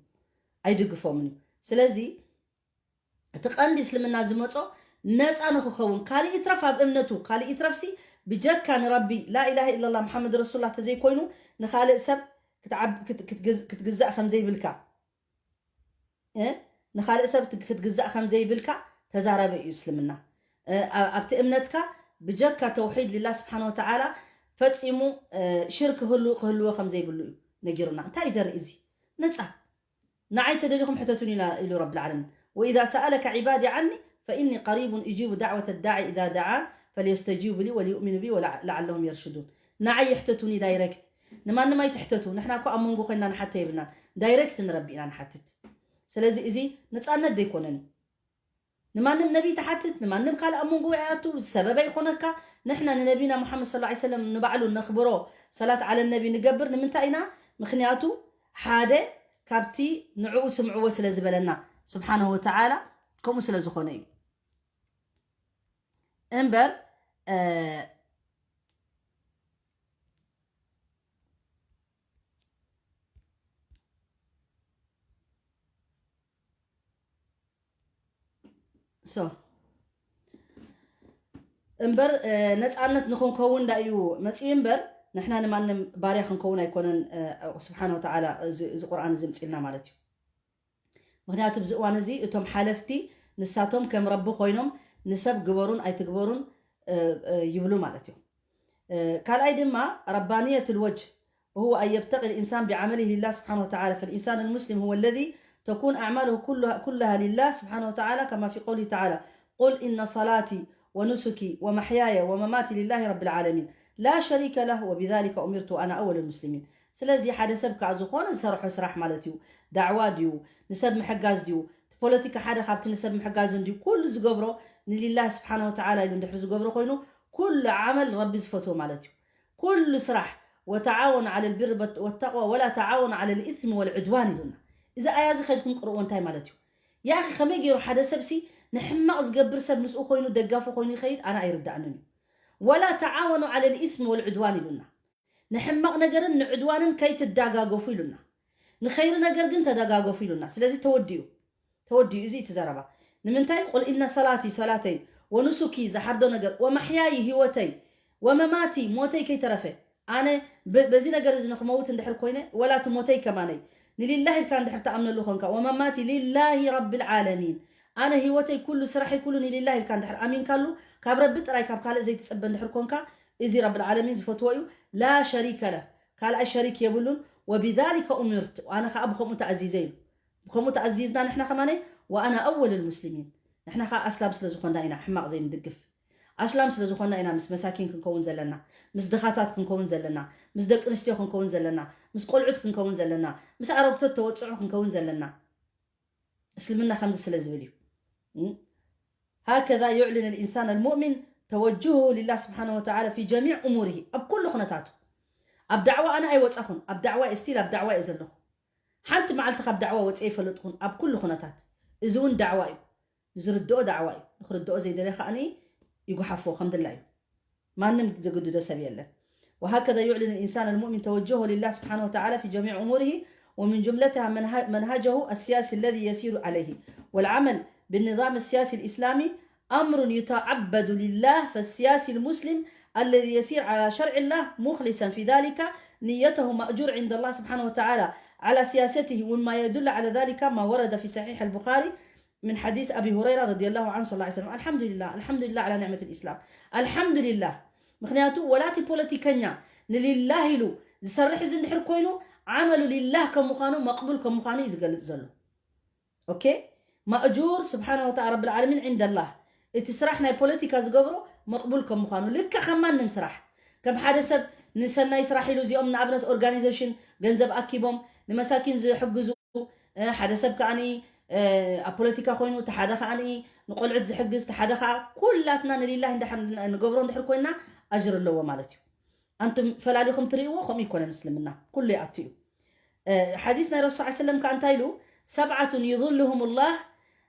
ኣይድግፎምን እዩ። ስለዚ እቲ ቀንዲ እስልምና ዝመጾ ነፃ ንክኸውን ካልእ ይትረፍ ኣብ እምነቱ ካልእ ይትረፍሲ ብጀካ ንረቢ ላኢላሃ ኢላላ መሓመድ ረሱሉላ ተዘይኮይኑ ንኻልእ ሰብ ክትግዛእ ከምዘይብልካ ንኻልእ ሰብ ክትግዛእ ከምዘይብልካ ተዛረበ እዩ እስልምና። ኣብቲ እምነትካ ብጀካ ተውሒድ ሊላ ስብሓን ወተዓላ ፈፂሙ ሽርክ ህሉ ክህልዎ ከምዘይብሉ እዩ ነጊሩና። እንታይ እዩ ዘርኢ እዚ ነፃ ንዓይ ተደሊኹም ሕተቱኒ ኢሉ ረቢ ልዓለሚን። وإذا سألك عبادي عني فإني قريب أجيب دعوة الداع إذا دعان فليستجيبوا لي وليؤمنوا بي لعلهم يرشدون። ንዓይ ይሕተቱኒ ዳይረክት ንማንም ኣይትሕተቱ። ንሕና እኮ ኣብ መንጎ ኮይና ንሓተ የብልናን። ዳይረክት ንረቢ ኢና ንሓትት። ስለዚ እዚ ነፃነት ዘይኮነን እዩ። ንማንም ነቢ ትሓትት ንማንም ካልእ ኣብ መንጎ ኣይኣቱ ሰበብ ኣይኮነካ። ንሕና ንነቢና ሙሓመድ ሰለላሁ ዐለይሂ ወሰለም ንባዕሉ ነኽብሮ ሰላት ዓለ ነቢ ንገብር ንምንታይ ኢና? ምኽንያቱ ሓደ ካብቲ ንዕኡ ስምዕዎ ስለ ዝበለና ስብሓነሁ ወተዓላ ከምኡ ስለ ዝኾነ እዩ እምበር so እምበር ነፃነት ንክንከውን ዳ እዩ መፅኡ እምበር ንሕና ንማንም ባርያ ክንከውን ኣይኮነን። ስብሓን ወተዓላ እዚ ቁርኣን እዚ ምፅልና ማለት እዩ። ምክንያቱ ብዚ እዋን እዚ እቶም ሓለፍቲ ንሳቶም ከም ረቢ ኮይኖም ንሰብ ግበሩን ኣይትግበሩን ይብሉ ማለት እዮም። ካልኣይ ድማ ረባንየት ልወጅ وهو أن يبتغي الإنسان بعمله لله سبحانه وتعالى. فالإنسان المسلم هو الذي تكون أعماله كلها, كلها لله سبحانه وتعالى، كما في قوله تعالى: قل إن صلاتي ونسكي ومحياي ومماتي لله رب العالمين لا شريك له وبذلك أمرت وأنا أول المسلمين. ስለዚ ሓደ ሰብ ከዓ ዝኾነ ዝሰርሖ ስራሕ ማለት እዩ ዳዕዋ ድዩ ንሰብ ምሕጋዝ ድዩ ፖለቲካ ሓደ ካብቲ ንሰብ ምሕጋዝ እንድዩ ኩሉ ዝገብሮ ንሊላህ ስብሓን ወተዓላ ኢሉ እንድሕር ዝገብሮ ኮይኑ ኩሉ ዓመል ረቢ ዝፈትዎ ማለት እዩ። ኩሉ ስራሕ وتعاونوا على البر والتقوى ولا تعاونوا على الإثم والعدوان ኢሉና። እዚ ኣያ እዚ ከድኩም ቅርዎ እንታይ ማለት እዩ? ያኺ ከመይ ገይሩ ሓደ ሰብሲ ንሕማቕ ዝገብር ሰብ ምስኡ ኮይኑ ደጋፉ ኮይኑ ይኸይድ ኣነ ኣይርዳእንን እዩ። ولا تعاونوا على الإثم والعدوان ኢሉና። ንሕማቕ ነገርን ንዕድዋንን ከይትዳጋገፉ ኢሉና። ንኸይሪ ነገር ግን ተዳጋገፉ ኢሉና። ስለዚ ተወዲኡ ተወዲኡ እዚ እቲ ዘረባ ንምንታይ ቁል ኢነ ሰላቲ ሰላተይ ወኑሱኪ ዝሓርዶ ነገር ወመሕያይ ህይወተይ ወመማቲ ሞተይ ከይተረፈ ኣነ በዚ ነገር እዚ ንክመውት እንድሕር ኮይነ ወላ እቲ ሞተይ ከማነይ ንሊላህ ኢልካ እንድሕር ተኣምነሉ ኮንካ ወመማቲ ሊላሂ ረቢ ልዓለሚን ኣነ ህይወተይ ኩሉ ስራሐይ ኩሉ ንሊላህ ኢልካ እንድሕር ኣሚንካሉ ካብ ረቢ ጥራይ ካብ ካልእ ዘይትፅበ እንድሕር ኮንካ እዚ ረቢ ልዓለሚን ዝፈትዎ እዩ ላ ሸሪከ ለህ ካልኣይ ሸሪክ የብሉን ወቢዛሊከ ኡሚርት ኣነ ከዓ ብከምኡ ተኣዚዘ ኢሉ ብከምኡ ተኣዚዝና ንሕና ከማነይ ወኣና ኣወል ልሙስሊሚን ንሕና ከዓ ኣስላም ስለ ዝኾንና ኢና ሕማቕ ዘይንድግፍ ኣስላም ስለ ዝኾንና ኢና ምስ መሳኪን ክንከውን ዘለና ምስ ድኻታት ክንከውን ዘለና ምስ ደቂ ኣንስትዮ ክንከውን ዘለና ምስ ቆልዑት ክንከውን ዘለና ምስ ኣረግቶት ተወፅዑ ክንከውን ዘለና እስልምና ከምዚ ስለ ዝብል እዩ هكذا يعلن الإنسان المؤمن توجهه لله سبحانه وتعالى في جميع أموره ኣብ ኩሉ ኩነታቱ ኣብ ዳዕዋ ኣነ ኣይወፃኹን ኣብ ዳዕዋ እየ still ኣብ ዳዕዋ እየ ዘለኹ ሓንቲ መዓልቲ ካብ ዳዕዋ ወፅየ ይፈልጥኹን ኣብ ኩሉ ኩነታት እዚ እውን ዳዕዋ እዩ ዝርድኦ ዳዕዋ እዩ። ንክርድኦ ዘይደለ ከዓኒ ይጉሓፎ ከም ድላዩ። ማንም ዘግድዶ ሰብ የለን። وهكذا يعلن الإنسان المؤمن توجهه لله سبحانه وتعالى في جميع أموره، ومن جملتها منه-، منهجه السياسي الذي يسير عليه، والعمل بالنظام السياسي الإسلامي أمر يتعبد لله. فالسياسي المسلم الذي يسير على شرع الله مخلصا في ذلك نيته مأجور عند الله سبحانه وتعالى على سياسته، ومما يدل على ذلك ما ورد في صحيح البخاري من حديث أبي هريرة رضي الله عنه صلى الله عليه وسلم. الحمد لله، الحمد لله على نعمة الإسلام. الحمد لله. ምኽንያቱ ወላ እቲ ፖለቲከኛ ንሊላህ ኢሉ ዝሰርሕ እዚ እንድሕር ኮይኑ፣ ዓመሉ ሊላህ ከም ምዃኑ፣ መቕቡል ከም ምዃኑ እዩ ዝገልጽ ዘሎ። ኦኬ? ማእጁር ስብሓነ ወተዓላ ረብል ዓለሚን ዒንደላህ። እቲ ስራሕ ናይ ፖለቲካ ዝገብሮ መቕቡል ከም ምዃኑ፣ ልክዕ ከም ማንም ስራሕ። ከም ሓደ ሰብ ንሰናይ ስራሕ ኢሉ እዚኦም ንኣብነት ኦርጋናይዜሽን ገንዘብ ኣኪቦም ንመሳኪን ዝሕግዙ፣ እ፣ ሓደ ሰብ ከኣኒ፣ እ፣ ኣብ ፖለቲካ ኮይኑ፣ እቲ ሓደ ከኣኒ ንቆልዑት ዝሕግዝ፣ እቲ ሓደ ከኣ ኩላትና ንሊላህ እንድሕር ንገብሮ እንድሕር ኮይና ኣጅር ኣለዎ ማለት እዩ። ኣንቱም ፈላሊኹም ትርእይዎ ከምኡ ይኮነን እስልምና፣ ኩሉ ይኣቱ እዩ። እ፣ ሓዲስ ናይ ረሱል ሰለላሁ ዐለይሂ ወሰለም ከኣ እንታይ ኢሉ? "ሰብዓቱን ዩዝልሁም ላህ"፣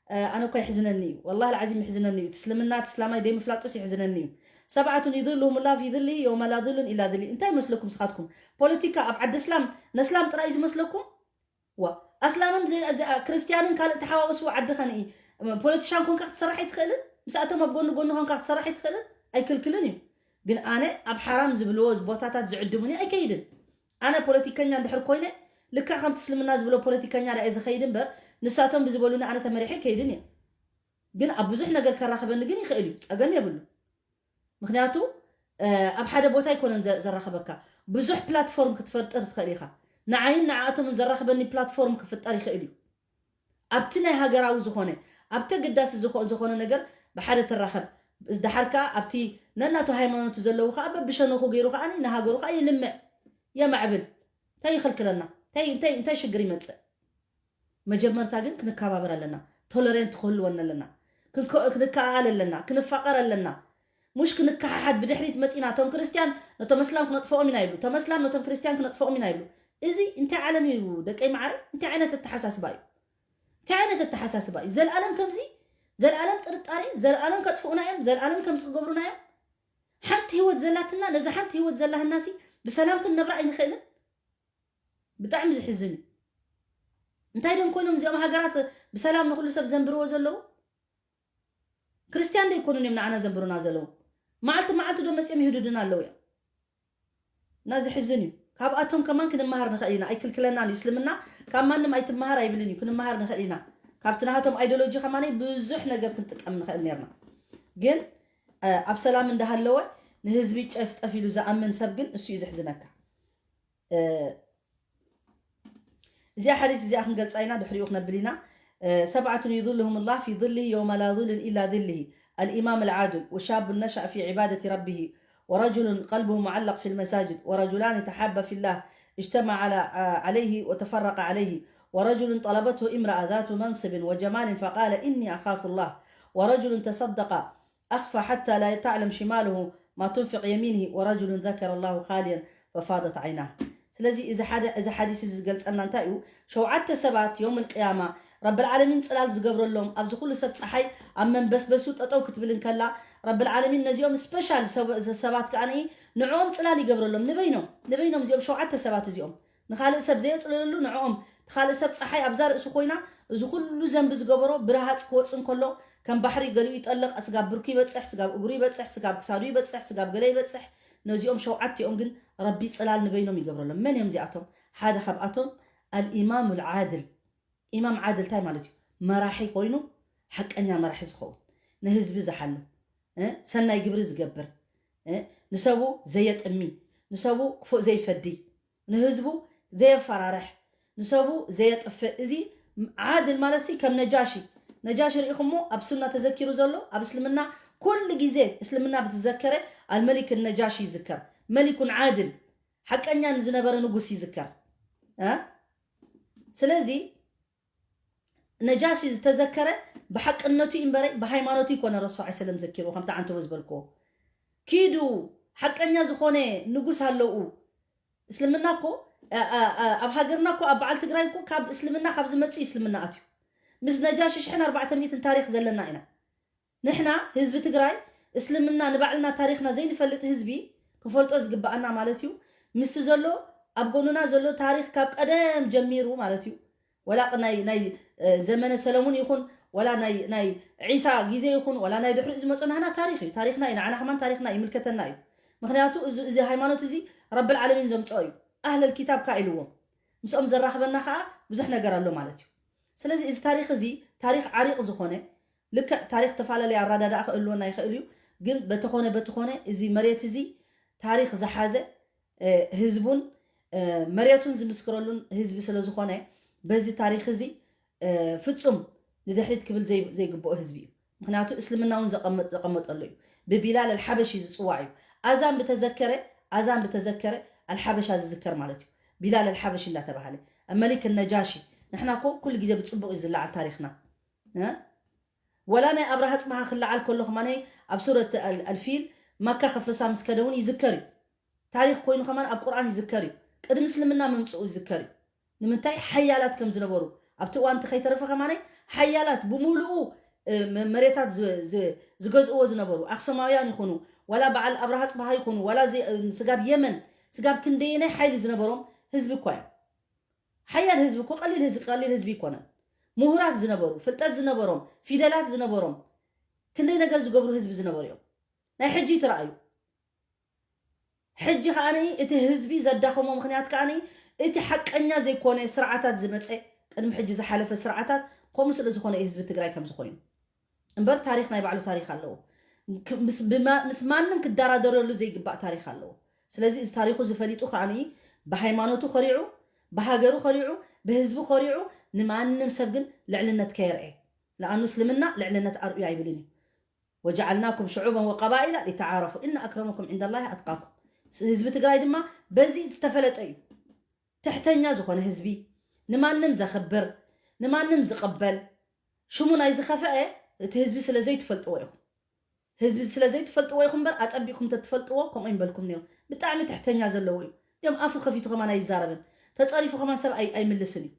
እ፣ ኣነ እኮ ይሕዝነኒ እዩ፣ ወላሂ ልዓዚም ይሕዝነኒ እዩ። እቲ እስልምና እቲ እስላማይ ደይምፍላጡስ ይሕዝነኒ እዩ። "ሰብዓቱን ዩዝልሁም ላህ ፊ ዝልሂ የውመ ላ ዝሉን ኢላ ዝልሂ". እንታይ ይመስለኩም ስኻትኩም? ፖለቲካ ኣብ ዓዲ እስላም ነስላም ጥራይ እዩ ዝመስለኩም? ዋ፣ ኣስላምን ዘ-፣ ዘ-፣ ክርስትያንን ካልእ ተሓዋወስዎ ዓዲ ኸንኢ፣ ፖለቲሻን ኮንካ ክትሰርሕ ኣይትኽእልን? ምስኣቶም ኣብ ጎኒ ጎኒ ኮንካ ክትሰርሕ ኣይትኽእልን? ኣይክልክልን እዩ። ግን ኣነ ኣብ ሓራም ዝብልዎ ቦታታት ዝዕድሙኒ ኣይከይድን። ኣነ ፖለቲከኛ እንድሕር ኮይነ፣ ልክዕ ከምቲ እስልምና ዝብሎ ፖለቲከኛ ደኣ እየ ዝኸይድ እምበር፣ ንሳቶም ብዝበሉኒ ኣነ ተመሪሐ ኣይከይድን እየ። ግን ኣብ ብዙሕ ነገር ከራኽበኒ ግን ይኽእል እዩ፣ ጸገም የብሉ። ምኽንያቱ፣ እ፣ ኣብ ሓደ ቦታ ኣይኮነን ዘ-፣ ዘራኽበካ። ብዙሕ ፕላትፎርም ክትፈጥር ትኽእል ኢኻ። ንዓይን ንዓኣቶምን ዘራኽበኒ ፕላትፎርም ክፍጠር ይኽእል እዩ። ኣብቲ ናይ ሃገራዊ ዝኾነ፣ ኣብቲ ኣገዳሲ ዝኾ-፣ ዝኾነ ነገር ብሓደ ትራኸብ። ደሓር ከኣ ኣብቲ ነናቱ ሃይማኖቱ ዘለዉ ከኣ በብሸነኹ ገይሩ ከኣ ንሃገሩ ከኣ የልምዕ፣ የማዕብል። እንታይ ይኽልክለና? እንታይ፣ እንታይ፣ እንታይ ሽግር ይመጽእ? መጀመርታ ግን ክንከባበር ኣለና። ቶለሬንት ክህልወና ኣለና። ክንከ-፣ ክንከኣኣል ኣለና። ክንፋቐር ኣለና። ሙሽ ክንከሓሓድ ብድሕሪት መጺና፣ እቶም ክርስትያን ነቶም እስላም ክነጥፍኦም ኢና ይብሉ፣ እቶም እስላም ነቶም ክርስትያን ክነጥፍኦም ኢና ይብሉ። እዚ እንታይ ዓለም እዩ ደቀይ መዓረይ? እንታይ ዓይነት ኣተሓሳስባ እዩ? እንታይ ዓይነት ኣተሓሳስባ እዩ? ዘልኣለም ከምዚ፣ ዘልኣለም ጥርጣሬ፣ ዘልኣለም ከጥፍኡና እዮም፣ ዘልኣለም ከምዚ ክገብሩና እዮም። ሓንቲ ህይወት ዘላትና፣ ነዛ ሓንቲ ህይወት ዘላህናሲ ብሰላም ክንነብራ ኣይንኽእልን? ብጣዕሚ ዝሕዝን እዩ። እንታይ ደም ኮይኖም እዚኦም ሃገራት ብሰላም ንኹሉ ሰብ ዘንብርዎ ዘለዉ? ክርስትያን ዶ ኣይኮኑን እዮም ንዓና ዘንብሩና ዘለዉ? መዓልቲ መዓልቲ ዶ መጺኦም ይህዱድና ኣለዉ እዮም? እና ዝሕዝን እዩ። ካብኣቶም ከማን ክንመሃር ንኽእል ኢና፣ ኣይክልክለናን እዩ። እስልምና ካብ ማንም ኣይትመሃር ኣይብልን እዩ፣ ክንመሃር ንኽእል ኢና። ካብቲ ናሃቶም ኣይዲዮሎጂ ከማን ብዙሕ ነገር ክንጥቀም ንኽእል ነርና። ግን፣ እ፣ ኣብ ሰላም እንዳሃለወ ንህዝቢ ጨፍጠፍ ኢሉ ዝኣምን ሰብ ግን እሱ እዩ ዘሕዝነካ። እ፣ እዚኣ ሓዲስ እዚኣ ክንገልጻ ኢና፣ ድሕሪኡ ክነብል ኢና። እ፣ "ሰብዓቱን ዩዝልሁም ላህ ፊ ዝልሂ የውመ ላ ዝሉን ኢላ ዝልሂ፣ ኣልኢማም ኣልዓድል፣ ወሻቡን ነሸአ ፊ ዒባደቲ ረቢሂ፣ ወረጁሉን ቀልቡሁ ሙዓለቅ ፊ ልመሳጅድ፣ ወረጁላኒ ተሓባ ፊላህ እጅተመዓ ዓላ-፣ ዓለይሂ ወተፈረቀ ዓለይሂ፣ ወረጁሉን ጠለበትሁ እምረአ ዛቱ መንስብን ወጀማልን ፈቃለ ኢኒ ኣኻፉ ላህ፣ ወረጁሉን ተሰደቀ ኣኽፋ ሓታ ላ ተዕለም ሽማልሁ ማ ቱንፊቅ የሚንሂ ወረጁሉን ዘከረ ላሁ ኻልየን ፈፋደት ዓይናህ." ስለዚ እዚ ሓደ፣ እዚ ሓዲስ እዚ ዝገልጸና እንታይ እዩ? ሸውዓተ ሰባት የውም ልቅያማ ረብል ዓለሚን ጽላል ዝገብረሎም፣ ኣብዚ ኩሉ ሰብ ጸሓይ ኣብ መንበስበሱ ጠጠው ክትብል እንከላ፣ ረብል ዓለሚን ነዚኦም ስፔሻል ሰብ-፣ ሰባት ከኣ ንዕኦም ጽላል ይገብረሎም፣ ንበይኖም፣ ንበይኖም እዚኦም ሸውዓተ ሰባት እዚኦም። ንኻልእ ሰብ ዘየጽልለሉ ንዕኦም፣ እቲ ካልእ ሰብ ጸሓይ ኣብዛ ርእሱ ኮይና፣ እዚ ኩሉ ዘንቢ ዝገበሮ ብረሃጽ ክወጽእ እንከሎ፣ ከም ባሕሪ ገሊኡ ይጠልቕ፣ ስጋብ ብርኩ ይበጽሕ፣ ስጋብ እግሩ ይበጽሕ፣ ስጋብ ክሳዱ ይበጽሕ፣ ስጋብ ገለ ይበጽሕ። ነዚኦም ሸውዓቲኦም ግን ረቢ ጽላል ንበይኖም ይገብረሎም። መን እዮም እዚኣቶም? ሓደ ካብኣቶም ኣልኢማሙ ልዓድል። ኢማም ዓድል እንታይ ማለት እዩ? መራሒ ኮይኑ፣ ሓቀኛ መራሒ ዝኸውን፣ ንህዝቢ ዝሓሉ፣ እ፣ ሰናይ ግብሪ ዝገብር፣ እ፣ ንሰቡ ዘየጥሚ፣ ንሰቡ ክፉእ ዘይፈዲ፣ ንህዝቡ ዘየፈራርሕ፣ ንሰቡ ዘየጥፍእ። እዚ ዓድል ማለት ሲ ከም ነጃሺ። ነጃሺ ርኢኹሞ? ኣብ ሱና ተዘኪሩ ዘሎ፣ ኣብ እስልምና ኩሉ ግዜ እስልምና ብትዘከረ ኣልመሊክ ነጃሺ ይዝከር። መሊኩን ዓድል፣ ሓቀኛ ንዝነበረ ንጉስ ይዝከር። እ? ስለዚ ነጃሺ ዝተዘከረ ብሓቅነቱ እዩ እምበረይ ብሃይማኖቱ ይኮነ ረሱል ሰለም ዘኪርዎ፣ ከምቲ ዓንተቦ ዝበልክዎ። ኪዱ፣ ሓቀኛ ዝኾነ ንጉስ ኣለዉ። እስልምና እኮ፣ እ፣ እ፣ እ፣ ኣብ ሃገርና እኮ፣ ኣብ በዓል ትግራይ እኮ ካብ እስልምና ካብ ዝመጽእ እዩ እስልምና ኣትዩ። ምስ ነጃሺ ሽሕን ኣርባዕተ ሚእትን ታሪኽ ዘለና ኢና። ንሕና ህዝቢ ትግራይ እስልምና ንባዕልና ታሪኽና ዘይንፈልጥ ህዝቢ ክንፈልጦ ዝግባኣና ማለት እዩ። ምስቲ ዘሎ ኣብ ጎኑና ዘሎ ታሪኽ ካብ ቀደም ጀሚሩ ማለት እዩ። ወላ ናይ ናይ ዘመነ ሰለሙን ይኹን ወላ ናይ ናይ ዒሳ ግዜ ይኹን ወላ ናይ ድሕሪኡ ዝመፁ ናህና ታሪኽ እዩ። ታሪኽና እዩ፣ ንዓና ከማን ታሪኽና ይምልከተና እዩ። ምክንያቱ እዚ እዚ ሃይማኖት እዚ ረብል ዓለሚን ዘምፅኦ እዩ። ኣህለል ኪታብ ከኣ ኢልዎም ምስኦም ዘራኽበና ከኣ ብዙሕ ነገር ኣሎ ማለት እዩ። ስለዚ እዚ ታሪኽ እዚ ታሪኽ ዓሪቕ ዝኾነ ልክዕ ታሪኽ ተፈላለየ ኣረዳድኣ ክእልወና ይኽእል እዩ። ግን በተኾነ በተኾነ እዚ መሬት እዚ ታሪኽ ዝሓዘ ህዝቡን መሬቱን ዝምስክረሉን ህዝቢ ስለ ዝኾነ በዚ ታሪኽ እዚ ፍጹም ንድሕሪት ክብል ዘይግብኦ ህዝቢ እዩ። ምክንያቱ እስልምና እውን ዘቐመጠሉ እዩ። ብቢላል ኣልሓበሺ ዝፅዋዕ እዩ። ኣዛን ብተዘከረ ኣዛን ብተዘከረ ኣልሓበሻ ዝዝከር ማለት እዩ። ቢላል ኣልሓበሺ እንዳተባሃለ መሊክ ነጃሺ። ንሕና ኮ ኩሉ ግዜ ብፅቡቅ እዩ ዝለዓል ታሪኽና። ወላ ናይ ኣብርሃ ፅብሃ ክለዓል ከሎ ከማነይ ኣብ ሱረት ኣልፊል መካ ከፍርሳ ምስ ከደ እውን ይዝከር እዩ። ታሪኽ ኮይኑ ከማን ኣብ ቁርኣን ይዝከር እዩ። ቅድሚ እስልምና ምምፅኡ ይዝከር እዩ። ንምንታይ ሓያላት ከም ዝነበሩ ኣብቲ እዋን እቲ ከይተረፈ ከማነይ ሓያላት ብምሉኡ መሬታት ዝገዝእዎ ዝነበሩ ኣክሰማውያን ይኹኑ ዋላ በዓል ኣብርሃ ፅብሃ ይኹኑ ዋላ ስጋብ የመን ስጋብ ክንደየናይ ሓይሊ ዝነበሮም ህዝቢ እኳ እዮም። ሓያል ህዝቢ እኮ ቀሊል ህዝቢ ቀሊል ህዝቢ ይኮነን። ምሁራት ዝነበሩ ፍልጠት ዝነበሮም ፊደላት ዝነበሮም ክንደይ ነገር ዝገብሩ ህዝቢ ዝነበሩ እዮም። ናይ ሕጂ ትረኣዩ ሕጂ ከዓኒ እቲ ህዝቢ ዘዳኸሞ ምክንያት ከዓኒ እቲ ሓቀኛ ዘይኮነ ስርዓታት ዝመፀ ቅድሚ ሕጂ ዝሓለፈ ስርዓታት ከምኡ ስለ ዝኾነ እዩ ህዝቢ ትግራይ ከም ዝኾይኑ እምበር ታሪኽ ናይ ባዕሉ ታሪኽ ኣለዎ። ምስ ማንም ክደራደረሉ ዘይግባእ ታሪኽ ኣለዎ። ስለዚ እዚ ታሪኹ ዝፈሊጡ ከዓኒ ብሃይማኖቱ ኮሪዑ ብሃገሩ ኮሪዑ ብህዝቡ ኮሪዑ ንማንም ሰብ ግን ልዕልነት ከየርኤ ለኣኑ እስልምና ልዕልነት ኣርእዩ ኣይብልን እዩ። ወጀዓልናኩም ሽዑበን ወቀባኢላ ሊተዓረፉ እና ኣክረመኩም ዕንደላሂ ኣትቃኩም። ህዝቢ ትግራይ ድማ በዚ ዝተፈለጠ እዩ። ትሕተኛ ዝኾነ ህዝቢ ንማንም ዘኽብር ንማንም ዝቕበል ሽሙ ናይ ዝኸፈአ እቲ ህዝቢ ስለ ዘይትፈልጥዎ ኢኹም። ህዝቢ ስለ ዘይትፈልጥዎ ኢኹም እምበር ኣፀቢቕኩም ተትፈልጥዎ ከምኡ ይንበልኩም ነይሩ። ብጣዕሚ ትሕተኛ ዘለዎ እዩ። ዮም ኣፉ ከፊቱ ከማን ኣይዛረብን ተፀሪፉ ከማን ሰብ ኣይምልስን እዩ።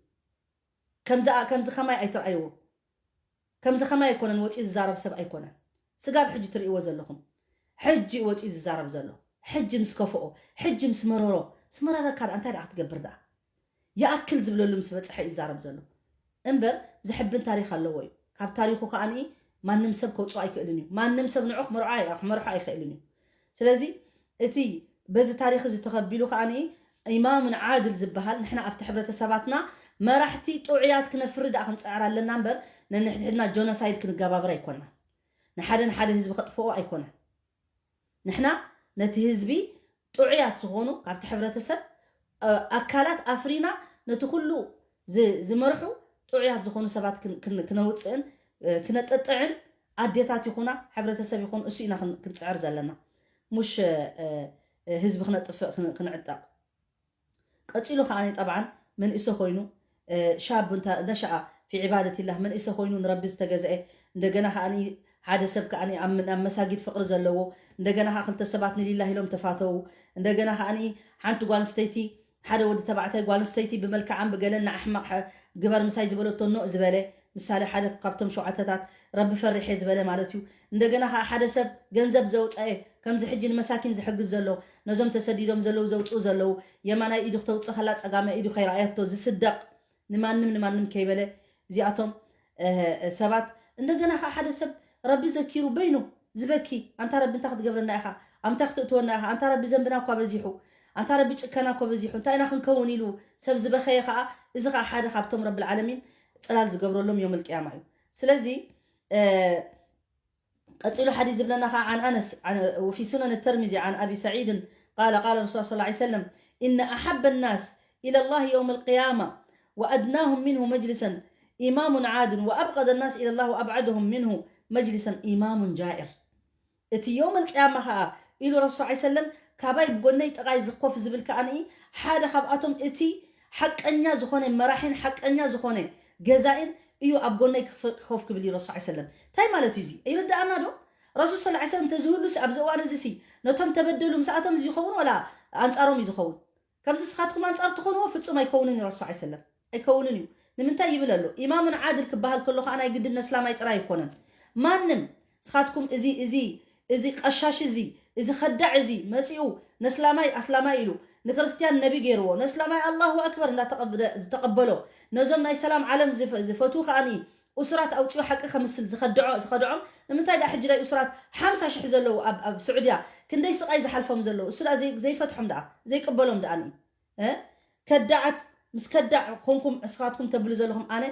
ከምዚ ከምዚ ከማይ ኣይትረኣይዎ። ከምዚ ከማይ ኣይኮነን ወፂኡ ዝዛረብ ሰብ ኣይኮነን። ስጋብ ሕጂ ትርእይዎ ዘለኹም ሕጂ ወፂኡ ዝዛረብ ዘሎ ሕጂ ምስ ከፍኦ ሕጂ ምስ መረሮ ስመረረካ ደኣ እንታይ ደኣ ክትገብር ደኣ ይኣክል ዝብለሉ ምስ በፅሐ ይዛረብ ዘሎ እምበር ዘሕብን ታሪኽ ኣለዎ እዩ። ካብ ታሪኹ ከዓኒ ማንም ሰብ ከውፅኦ ኣይክእልን እዩ። ማንም ሰብ ንዑ ክመርዖ ክመርሖ ኣይክእልን እዩ። ስለዚ እቲ በዚ ታሪኽ እዚ ተኸቢሉ ከዓኒ ኢማምን ዓድል ዝበሃል ንሕና ኣብቲ ሕብረተሰባትና መራሕቲ ጥዑያት ክነፍሪ ደኣ ክንፅዕር ኣለና እምበር ነንሕድሕድና ጆኖሳይድ ክንገባብር ኣይኮና። ንሓደ ንሓደ ህዝቢ ከጥፍኦ ኣይኮነ። ንሕና ነቲ ህዝቢ ጥዑያት ዝኾኑ ካብቲ ሕብረተሰብ ኣካላት ኣፍሪና ነቲ ኩሉ ዝመርሑ ጥዑያት ዝኾኑ ሰባት ክነውፅእን ክነጠጥዕን ኣዴታት ይኹና ሕብረተሰብ ይኹን እሱ ኢና ክንፅዕር ዘለና። ሙሽ ህዝቢ ክነጥፍእ ክንዕጠቕ ቀፂሉ ከዓኒ ጠብዓን መንእሰ ኮይኑ ሻብ እንተ ነሸኣ ፊ ዒባደቲላህ መንእሰ ኮይኑ ንረቢ ዝተገዘአ እንደገና ከዓኒ ሓደ ሰብ ከዓኒ ኣብ መሳጊድ ፍቅሪ ዘለዎ እንደገና ከዓ ክልተ ሰባት ንሊላህ ኢሎም ተፋተው እንደገና ከዓኒ ሓንቲ ጓል ኣንስተይቲ ሓደ ወዲ ተባዕታይ ጓል ኣንስተይቲ ብመልክዓን ብገለን ንኣሕማቕ ግበር ምሳይ ዝበለቶ ኖእ ዝበለ ምሳሌ ሓደ ካብቶም ሸውዓተታት ረቢ ፈሪሐ ዝበለ ማለት እዩ። እንደገና ከዓ ሓደ ሰብ ገንዘብ ዘውፀአ ከምዚ ሕጂ ንመሳኪን ዝሕግዝ ዘሎ ነዞም ተሰዲዶም ዘለዉ ዘውፅኡ ዘለዉ የማናይ ኢዱ ክተውፅእ ከላ ፀጋማይ ኢዱ ከይረኣየቶ ዝስደቕ ንማንም ንማንም ከይበለ እዚኣቶም ሰባት እንደገና ከዓ ሓደ ሰብ ረቢ ዘኪሩ በይኑ ዝበኪ ኣንታ ረቢ እንታይ ክትገብረና ኢኻ ኣንታ ክትእትወና ኢኻ ኣንታ ረቢ ዘንብና እኳ በዚሑ ኣንታ ረቢ ጭከና እኳ በዚሑ እንታይ ኢና ክንከውን ኢሉ ሰብ ዝበኸየ ከዓ እዚ ከዓ ሓደ ካብቶም ረብል ዓለሚን ፅላል ዝገብረሎም ዮም ልቅያማ እዩ። ስለዚ ቀፂሉ ሓዲስ ዝብለና ከዓ عن أنس وفي سنن الترمذي عن أبي سعيد قال قال رسول الله صلى الله عليه وسلم إن أحب الناس إلى الله يوم القيامة وأدناهم منه مجلسا إمام عاد وأبغض الناس إلى الله وأبعدهم منه مجلسا إمام جائر እቲ ዮም ኣልቅያማ ኸዓ ኢሉ ረሱል ስ ሰለም ካባይ ጎነይ ጥቓይ ዝኮፍ ዝብል ከዓኒ ሓደ ካብኣቶም እቲ ሓቀኛ ዝኾነ መራሒን ሓቀኛ ዝኾነ ገዛኢን እዩ ኣብ ጎነይ ክፍ- ክኾፍ ክብል እዩ ረሱል ስ ሰለም እንታይ ማለት እዩ እዚ ይርድኣና ዶ ረሱል ስ ሰለም ተዝህሉ ሲ ኣብዚ እዋን እዚ ሲ ነቶም ተበደሉ ምስኣቶም እዩ ዝኸውን ወላ ኣንፃሮም እዩ ዝኸውን ከምዚ ስኻትኩም ኣንፃር ትኾንዎ ፍፁም ኣይከውንን እዩ ረሱል ስ ሰለም ኣይከውንን እዩ ንምንታይ ይብል ኣሎ? ኢማሙን ዓድል ክበሃል ከሎ ከዓ ናይ ግድን ነስላማይ ጥራይ ኣይኮነን። ማንም ስኻትኩም እዚ እዚ እዚ ቀሻሽ እዚ እዚ ኸዳዕ እዚ መፂኡ ነስላማይ ኣስላማይ ኢሉ ንክርስትያን ነቢ ገይርዎ፣ ነስላማይ ኣላሁ ኣክበር እንዳተቐበለ ዝተቐበሎ፣ ነዞም ናይ ሰላም ዓለም ዝፈ- ዝፈትዉ ከዓኒ ኡስራት ኣውፂኡ ሓቂ ከምስል ዝኸድዖ ዝኸድዖም ንምንታይ ደኣ ሕጂ ናይ ኡስራት ሓምሳ ሽሕ ዘለዉ ኣብ ኣብ ስዑድያ ክንደይ ስቓይ ዝሓልፎም ዘለዉ እሱ ደኣ ዘይ- ዘይፈትሖም ደኣ ዘይቅበሎም ደኣ እ ከዳዓት ምስ ከዳዕ ኮንኩም እስኻትኩም ተብሉ ዘለኹም ኣነ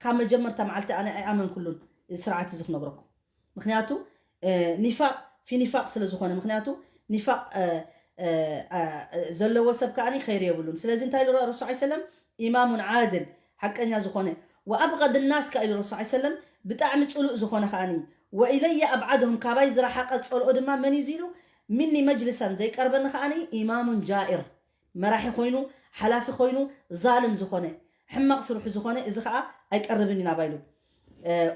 ካብ መጀመርታ መዓልቲ ኣነ ኣይኣመንኩሉን እዚ ስርዓት እዚ ክነግረኩም ምክንያቱ እ፣ ኒፋቅ ፊ ኒፋቅ ስለ ዝኾነ ምክንያቱ ኒፋቅ እ፣ እ፣ እ፣ ዘለዎ ሰብ ከዓኒ ኸይር የብሉን ስለዚ እንታይ ኢሉ ረሱል ስ ሰለም ኢማሙን ዓድል ሓቀኛ ዝኾነ ወኣብቀድ ናስ ከ ኢሉ ረሱል ስ ሰለም ብጣዕሚ ፅሉእ ዝኾነ ከዓኒ ወኢለየ ኣብዓድሁም ካባይ ዝረሓቀ ፀልኦ ድማ መን እዩ ኢሉ ሚኒ መጅልሰን ዘይቀርበኒ ከዓኒ ኢማሙን ጃኢር መራሒ ኮይኑ ሓላፊ ኮይኑ ዛልም ዝኾነ ሕማቕ ስርሑ ዝኾነ እዚ ከዓ ኣይቀርብን እዩ ናባይ ኢሉ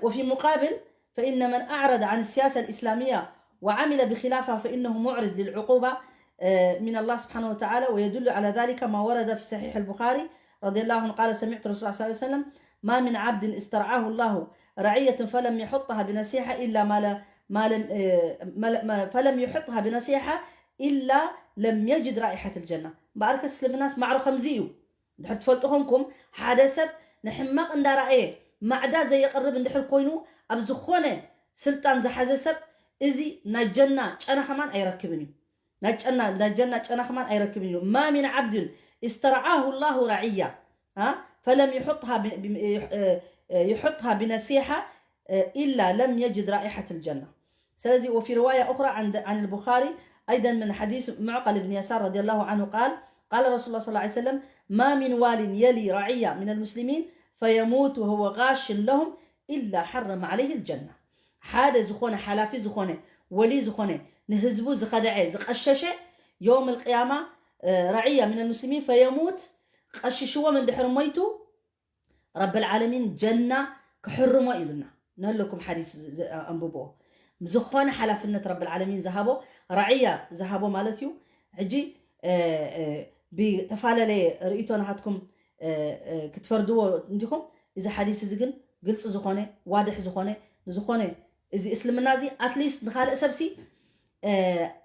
وفي مقابل فإن من أعرض عن السياسة الإسلامية وعمل بخلافها فإنه معرض للعقوبة من الله سبحانه وتعالى ويدل على ذلك ما ورد في صحيح البخاري رضي الله عنه قال سمعت رسول الله صلى الله عليه وسلم ما من عبد استرعاه الله رعية فلم يحطها بنصيحة إلا ما ل- ما لم ما ل- ما- فلم يحطها بنصيحة إلا لم يجد رائحة الجنة እምበኣርከ እስልምናስ ማዕሮ ከምዚ እዩ እንድሕር ትፈልጡ ኮንኩም ሓደ ሰብ ንሕማቕ እንዳረኣየ ማዕዳ ዘየቕርብ እንድሕር ኮይኑ ኣብ ዝኾነ ስልጣን ዝሓዘ ሰብ እዚ ናይ ጀና ጨና ከማን ኣይረክብን እዩ ናይ ጨና ናይ ጀና ጨና ከማን ኣይረክብን እዩ ما من عبد استرعاه الله رعية ها فلم يحطها ب- ب- يحطها بنصيحة إلا لم يجد رائحة الجنة ስለዚ وفي رواية أخرى عن عن البخاري أيضا من حديث معقل بن يسار رضي الله عنه قال قال رسول الله صلى الله عليه وسلم ما من وال يلي رعية من المسلمين فيموت وهو غاش لهم إلا حرم عليه الجنة ሓደ ዝኾነ ሓላፊ ዝኾነ ወሊ ዝኾነ ንህዝቡ ዝኸደዐ ዝቐሸሸ يوم القيامة رعية من المسلمين فيموت ቀሽሽዎም እንድሕር ሞይቱ ረብል ዓለሚን ጀና ክሕርሞ ኢሉና ነለኩም ሓዲስ ኣንብብኦ ዝኾነ ሓላፍነት ረብል ዓለሚን ዝሃቦ ራዕያ ዝሃቦ ማለት እዩ ሕጂ ብተፈላለየ ርእቶ ናሃትኩም ክትፈርድዎ እንዲኹም እዚ ሓዲስ እዚ ግን ግልፂ ዝኾነ ዋድሕ ዝኾነ ንዝኾነ እዚ እስልምና እዚ ኣትሊስት ንካልእ ሰብሲ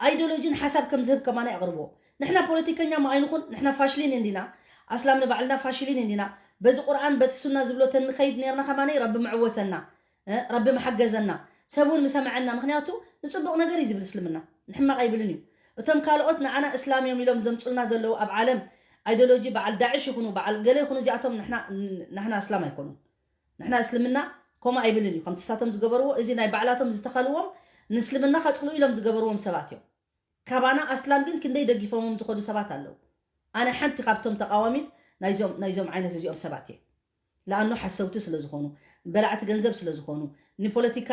ኣይዲዮሎጂን ሓሳብ ከም ዝህብ ከማና የቕርብዎ ንሕና ፖለቲከኛ ማ ኣይንኹን ንሕና ፋሽሊን እንዲና ኣስላም ንባዕልና ፋሽሊን እንዲና በዚ ቁርኣን በቲ ሱና ዝብሎ ተንኸይድ ነርና ከማነይ ረቢ ምዕወተና ረቢ ምሓገዘና ሰብ እውን ምሰምዐና ምክንያቱ ንፅቡቕ ነገር እዩ ዝብል እስልምና ንሕማቕ ኣይብልን እዩ እቶም ካልኦት ንዓና እስላም እዮም ኢሎም ዘምፁልና ዘለዉ ኣብ ዓለም ኣይዲዮሎጂ በዓል ዳዕሽ ይኹኑ በዓል ገለ ይኹኑ እዚኣቶም ናሕና እስላም ኣይኮኑን ንሕና እስልምና ከምኡ ኣይብልን እዩ ከምቲ ሳቶም ዝገበርዎ እዚ ናይ ባዕላቶም ዝተኸልዎም ንእስልምና ከፅልኡ ኢሎም ዝገበርዎም ሰባት እዮም ካባና ኣስላም ግን ክንደይ ደጊፎሞም ዝኸዱ ሰባት ኣለዉ ኣነ ሓንቲ ካብቶም ተቃዋሚት ናይዞም ዓይነት እዚኦም ሰባት እየ ለኣኖ ሓሰውቲ ስለ ዝኾኑ በላዕቲ ገንዘብ ስለ ዝኾኑ ንፖለቲካ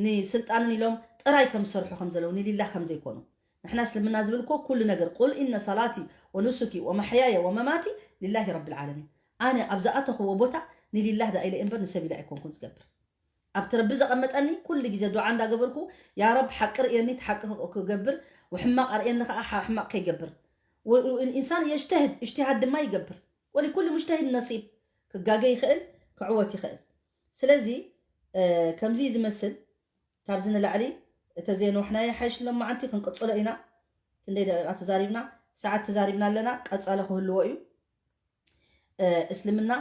ንስልጣንን ኢሎም ጥራይ ከም ዝሰርሑ ከም ዘለዉ ንሊላ ከም ዘይኮኑ ንሕና እስልምና ዝብል እኮ ኩሉ ነገር ቁል ኢነ ሰላቲ ወኑሱኪ ወመሕያየ ወመማቲ ሊላሂ ረቢ ልዓለሚን ኣነ ኣብ ዝኣተኽዎ ቦታ ንሊላህ ዳ ኢለ እምበር ንሰብ ኢለ ኣይኮንኩን ዝገብር ኣብቲ ረቢ ዘቐመጠኒ ኩሉ ግዜ ዱዓ እንዳገበርኩ ያ ረብ ሓቂ ርእየኒ እቲ ሓቂ ክገብር ወሕማቕ ኣርእየኒ ከዓ ሕማቕ ከይገብር ኢንሳን የጅተህድ እጅትሃድ ድማ ይገብር ወሊኩሉ ሙጅተሂድ ነሲብ ክጋገ ይኽእል ክዕወት ይኽእል ስለዚ ከምዚ ዝመስል ካብዚ ንላዕሊ እተዘየንዋሕናዮ ሓይሽ ሎማዓንቲ ክንቅፅሎ ኢና ክንደይ ደቂቃ ተዛሪብና ሰዓት ተዛሪብና ኣለና ቀፃሊ ክህልዎ እዩ እስልምና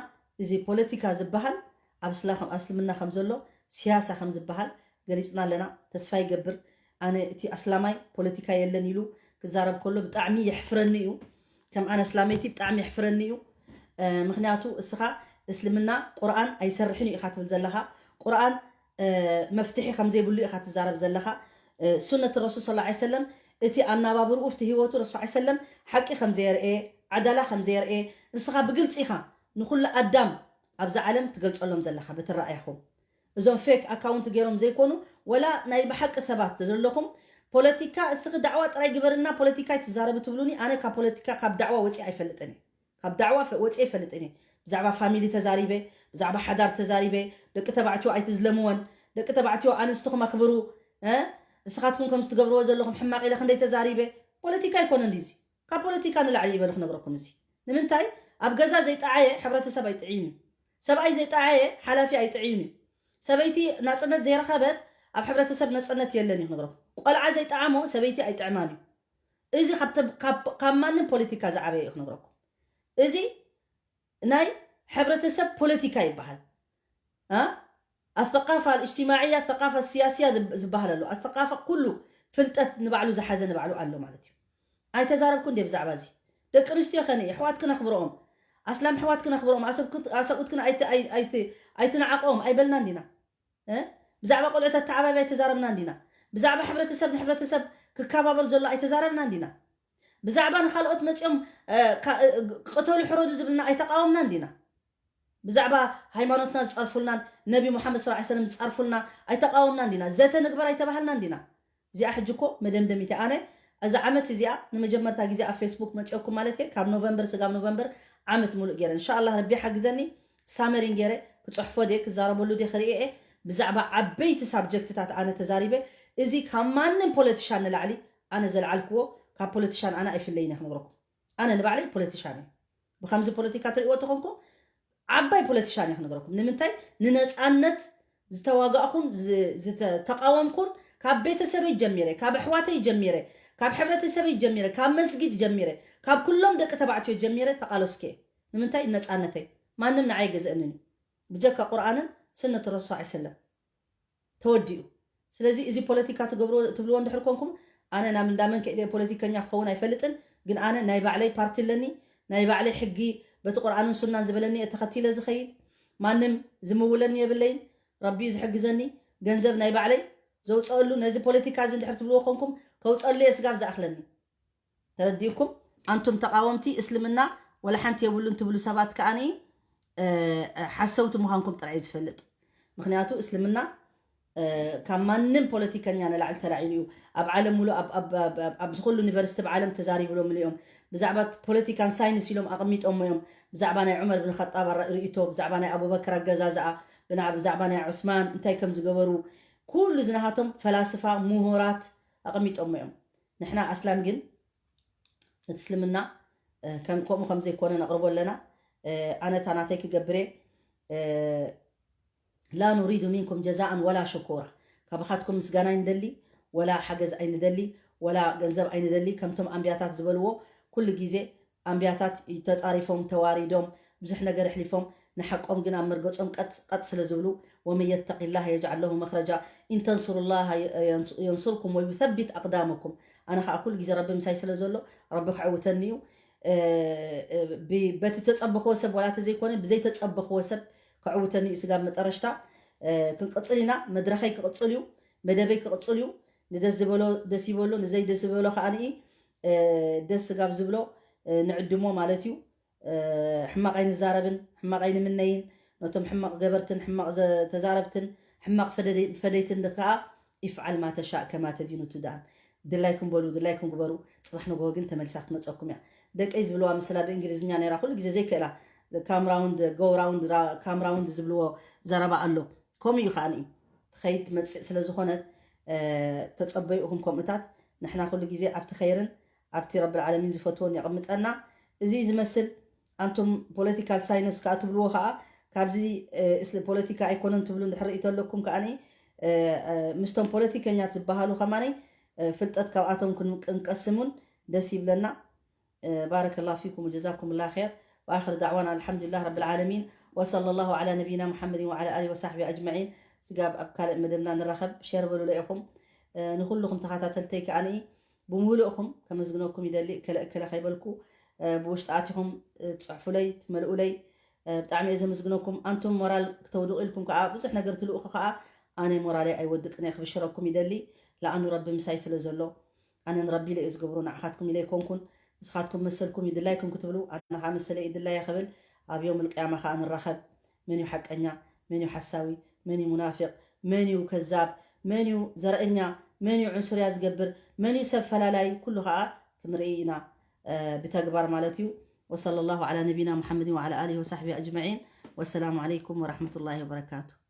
እዚ ፖለቲካ ዝበሃል ኣብ እስልምና ከም ዘሎ ሲያሳ ከም ዝበሃል ገሊፅና ኣለና ተስፋ ይገብር ኣነ እቲ ኣስላማይ ፖለቲካ የለን ኢሉ ክዛረብ ከሎ ብጣዕሚ የሕፍረኒ እዩ ከም ኣነ እስላመይቲ ብጣዕሚ የሕፍረኒ እዩ ምክንያቱ እስኻ እስልምና ቁርኣን ኣይሰርሕን እዩ ኢኻ ትብል ዘለኻ ቁርኣን መፍትሒ ከም ዘይብሉ ኢኻ ትዛረብ ዘለኻ ሱነት ረሱል ስ ሰለም እቲ ኣናባብርኡ እቲ ህይወቱ ረሱ ሰለም ሓቂ ከም ዘየርኤ ዓዳላ ከም ዘየርኤ ንስኻ ብግልፂ ኢኻ ንኩሉ ኣዳም ኣብዛ ዓለም ትገልፀሎም ዘለኻ በቲ ረኣያኹም እዞም ፌክ ኣካውንት ገይሮም ዘይኮኑ ወላ ናይ ብሓቂ ሰባት ዘለኹም ፖለቲካ እስኺ ዳዕዋ ጥራይ ግበርልና ፖለቲካ ይትዛረቢ ትብሉኒ ኣነ ካብ ፖለቲካ ካብ ዳዕዋ ወፂ ኣይፈልጥን ካብ ዳዕዋ ወፂ ኣይፈልጥን ብዛዕባ ፋሚሊ ተዛሪበ ብዛዕባ ሓዳር ተዛሪበ ደቂ ተባዕትዮ ኣይትዝለምወን ደቂ ተባዕትዮ ኣንስትኹም ኣኽብሩ እስኻትኩም ከም ዝትገብርዎ ዘለኹም ሕማቕ ኢለ ክንደይ ተዛሪበ ፖለቲካ ኣይኮነን ድዚ ካብ ፖለቲካ ንላዕሊ ይበሉ ክነግረኩም እዚ ንምንታይ ኣብ ገዛ ዘይጠዓየ ሕብረተሰብ ኣይጥዕይን እዩ ሰብኣይ ዘይጠዓየ ሓላፊ ኣይጥዕዩን እዩ። ሰበይቲ ናጽነት ዘይረኸበት ኣብ ሕብረተሰብ ነጽነት የለን እዩ ክነግረኩም። ቆልዓ ዘይጠዓሞ ሰበይቲ ኣይጥዕማን እዩ። እዚ ካብ ማንም ፖለቲካ ዝዓበየ እዩ ክነግረኩም። እዚ ናይ ሕብረተሰብ ፖለቲካ ይበሃል። ኣሰቃፋ ኣልእጅትማዕያ፣ ኣሰቃፋ ስያስያ ዝበሃል ኣሎ። ኣሰቃፋ ኩሉ ፍልጠት ንባዕሉ ዝሓዘ ንባዕሉ ኣሎ ማለት እዩ። ኣይተዛረብኩ እንደ ብዛዕባ እዚ ደቂ ኣንስትዮ ከነ ኣሕዋት ክነኽብሮኦም ኣስላም ኣሕዋት ክነኽብሮኦም ኣሰብኡትክን ኣይትንዓቆም ኣይበልና እንዲና። ብዛዕባ ቆልዑት ኣተዓባቢ ኣይተዛረብና እንዲና። ብዛዕባ ሕብረተሰብ ንሕብረተሰብ ክከባበር ዘሎ ኣይተዛረብና እንዲና። ብዛዕባ ንካልኦት መፂኦም ቅተሉ ሕረዱ ዝብልና ኣይተቃወምና እንዲና። ብዛዕባ ሃይማኖትና ዝፀርፉልናን ነቢ ሙሓመድ ስ ሰለም ዝፀርፉልና ኣይተቃወምና እንዲና። ዘተ ንግበር ኣይተባሃልና እንዲና። እዚኣ ሕጂ እኮ መደምደሚት ኣነ እዛ ዓመት እዚኣ ንመጀመርታ ግዜ ኣብ ፌስቡክ መፅኦኩም ማለት እየ። ካብ ኖቨምበር ስጋብ ኖቨምበር ዓመት ሙሉእ ገይረ እንሻላ ረቢ ሓግዘኒ ሳመሪን ገይረ ክፅሕፎ ደ ክዛረበሉ ደ ክርኢ እየ። ብዛዕባ ዓበይቲ ሳብጀክትታት ኣነ ተዛሪበ። እዚ ካብ ማንም ፖለቲሻን ንላዕሊ ኣነ ዘልዓልክዎ ካብ ፖለቲሻን ኣነ ኣይፍለይን እየ ክነግረኩም። ኣነ ንባዕለይ ፖለቲሻን እየ። ብከምዚ ፖለቲካ ትርእይዎ ተኾንኩም ዓባይ ፖለቲሻን እየ ክነግረኩም። ንምንታይ ንነፃነት ዝተዋጋእኩን ዝተቃወምኩን ካብ ቤተሰበይ ጀሚረ፣ ካብ ኣሕዋተይ ጀሚረ፣ ካብ ሕብረተሰበይ ጀሚረ፣ ካብ መስጊድ ጀሚረ፣ ካብ ኩሎም ደቂ ተባዕትዮ ጀሚረ ተቃለስኩ እየ። ንምንታይ ነፃነተይ ማንም ንዓይ ገዝእንን እዩ። ብጀካ ቁርኣንን ስነት ረሱል ሰለም ተወዲኡ። ስለዚ እዚ ፖለቲካ ትገብርዎ ትብልዎ እንድሕር ኮንኩም ኣነ ናብ እንዳመን ከይደ ፖለቲከኛ ክኸውን ኣይፈልጥን። ግን ኣነ ናይ ባዕለይ ፓርቲ ኣለኒ፣ ናይ ባዕለይ ሕጊ በቲ ቁርኣንን ሱናን ዝበለኒ እየ ተኸቲለ ዝኸይድ። ማንም ዝምውለኒ የብለይን። ረቢ እዩ ዝሕግዘኒ። ገንዘብ ናይ ባዕለይ ዘውፀአሉ ነዚ ፖለቲካ እዚ እንድሕር ትብልዎ ኮንኩም ከውፀሉ እየ ስጋብ ዝኣኽለኒ። ተረዲእኩም? ኣንቱም ተቃወምቲ እስልምና ወላ ሓንቲ የብሉን ትብሉ ሰባት ከኣኒ ሓሰውቲ ምዃንኩም ጥራይ ዝፈልጥ። ምክንያቱ እስልምና ካብ ማንም ፖለቲከኛ ንላዕሊ ተላዒሉ እዩ። ኣብ ዓለም ሙሉ ኣብዚ ኩሉ ዩኒቨርሲቲ ብዓለም ተዛሪብሎም እዮም። ብዛዕባ ፖለቲካን ሳይንስ ኢሎም ኣቐሚጦሞ እዮም። ብዛዕባ ናይ ዑመር ብን ኸጣብ ርእይቶ፣ ብዛዕባ ናይ ኣቡበከር ኣገዛዝኣ፣ ብዛዕባ ናይ ዑስማን እንታይ ከም ዝገበሩ ኩሉ ዝናሃቶም ፈላስፋ ምሁራት ኣቐሚጦሞ እዮም። ንሕና ኣስላም ግን እቲ እስልምና ከምኡ ከም ዘይኮነ ነቕርቦ ኣለና። ኣነ እታ ናተይ ክገብር እየ። ላ ኑሪዱ ሚንኩም ጀዛኣን ወላ ሸኮራ፣ ካባኻትኩም ምስጋና ኣይንደሊ፣ ወላ ሓገዝ ኣይንደሊ፣ ወላ ገንዘብ ኣይንደሊ። ከምቶም ኣንብያታት ዝበልዎ ኩሉ ግዜ ኣንብያታት ተፃሪፎም ተዋሪዶም ብዙሕ ነገር ኣሕሊፎም ንሓቆም ግን ኣብ መርገፆም ቀጥ ቀጥ ስለ ዝብሉ ومن يتق الله يجعل له مخرجا إن تنصروا الله ينصركم ويثبت أقدامكم ኣነ ከዓ ኩሉ ግዜ ረቢ ምሳይ ስለ ዘሎ ረቢ ክዕውተኒ እዩ። በቲ ተፀበኽዎ ሰብ ዋላ ተዘይኮነ ብዘይተፀበኽዎ ሰብ ክዕውተኒ እዩ። ስጋብ መጠረሽታ ክንቅፅል ኢና። መድረኸይ ክቕፅል እዩ። መደበይ ክቕፅል እዩ። ንደስ ዝበሎ ደስ ይበሎ፣ ንዘይ ደስ ዝበሎ ከዓ ደስ ስጋብ ዝብሎ ንዕድሞ ማለት እዩ። ሕማቕ ኣይንዛረብን ሕማቕ ኣይንምነይን። ነቶም ሕማቕ ገበርትን ሕማቕ ተዛረብትን ሕማቕ ፈደይትን ከዓ ይፍዓል ማ ተሻእ ከማ ተዲኑ ቱዳን። ድላይኩም በሉ ድላይኩም ግበሩ። ፅባሕ ንግሆ ግን ተመሊሳ ክትመፀኩም እያ። ደቀይ ዝብልዋ ምስላ ብእንግሊዝኛ ነይራ ኩሉ ግዜ ዘይክእላ ካምራውንድ ጎራውንድ ካምራውንድ ዝብልዎ ዘረባ ኣሎ። ከምኡ እዩ ከዓ ትኸይድ ትመፅእ ስለ ዝኾነት ተፀበዩ እኹም ከምኡታት ንሕና ኩሉ ግዜ ኣብቲ ኸይርን ኣብቲ ረብል ዓለሚን ዝፈትዎን የቕምጠና። እዚ እዩ ዝመስል። ኣንቱም ፖለቲካል ሳይንስ ከዓ ትብልዎ ከዓ ካብዚ ፖለቲካ ኣይኮነን ትብሉ እንድሕር ርእይቶ ኣለኩም ከዓ ምስቶም ፖለቲከኛት ዝበሃሉ ከማነይ ፍልጠት ካብኣቶም ክንቀስም እውን ደስ ይብለና። بارك الله فيكم وجزاكم الله خير وآخر دعوانا الحمد لله رب العالمين وصلى الله على نبينا محمد وعلى آله وصحبه أجمعين. ስጋብ ኣብ ካልእ መደብና ንራኸብ። ሸር በሉለ ኢኹም ንኩልኹም ተኸታተልተይ ከኣ ብሙሉእኹም ከመስግነኩም ይደሊ። እከለ እከለ ከይበልኩ ብውሽጢ ኣቲኹም ትፅሕፉለይ ትመልኡለይ ብጣዕሚ እየ ዘመስግነኩም። ኣንቱም ሞራል ክተውድቑ ኢልኩም ከዓ ብዙሕ ነገር ትልእኹ ከዓ ኣነ ሞራለይ ኣይወድቅን እየ ክብሽረኩም ይደሊ። ለኣኑ ረቢ ምሳይ ስለ ዘሎ ኣነ ንረቢ ኢለ እየ ዝገብሮ ንዓኻትኩም ኢለ ኣይኮንኩን። ንስኻትኩም መሰልኩም ይድላይኩም ክትብሉ ኣነ ከዓ መሰለይ ይድላየ ክብል ኣብ ዮም ልቅያማ ከዓ ንራኸብ። መን እዩ ሓቀኛ፣ መን እዩ ሓሳዊ፣ መን እዩ ሙናፊቕ፣ መን እዩ ከዛብ፣ መን እዩ ዘርእኛ፣ መን እዩ ዕንሱርያ ዝገብር፣ መን እዩ ሰብ ፈላላይ ኩሉ ከዓ ክንርኢ ኢና። ብተግባር ማለት እዩ። وصلى الله على نبينا محمد وعلى آله وصحبه أجمعين والسلام عليكم ورحمة الله وبركاته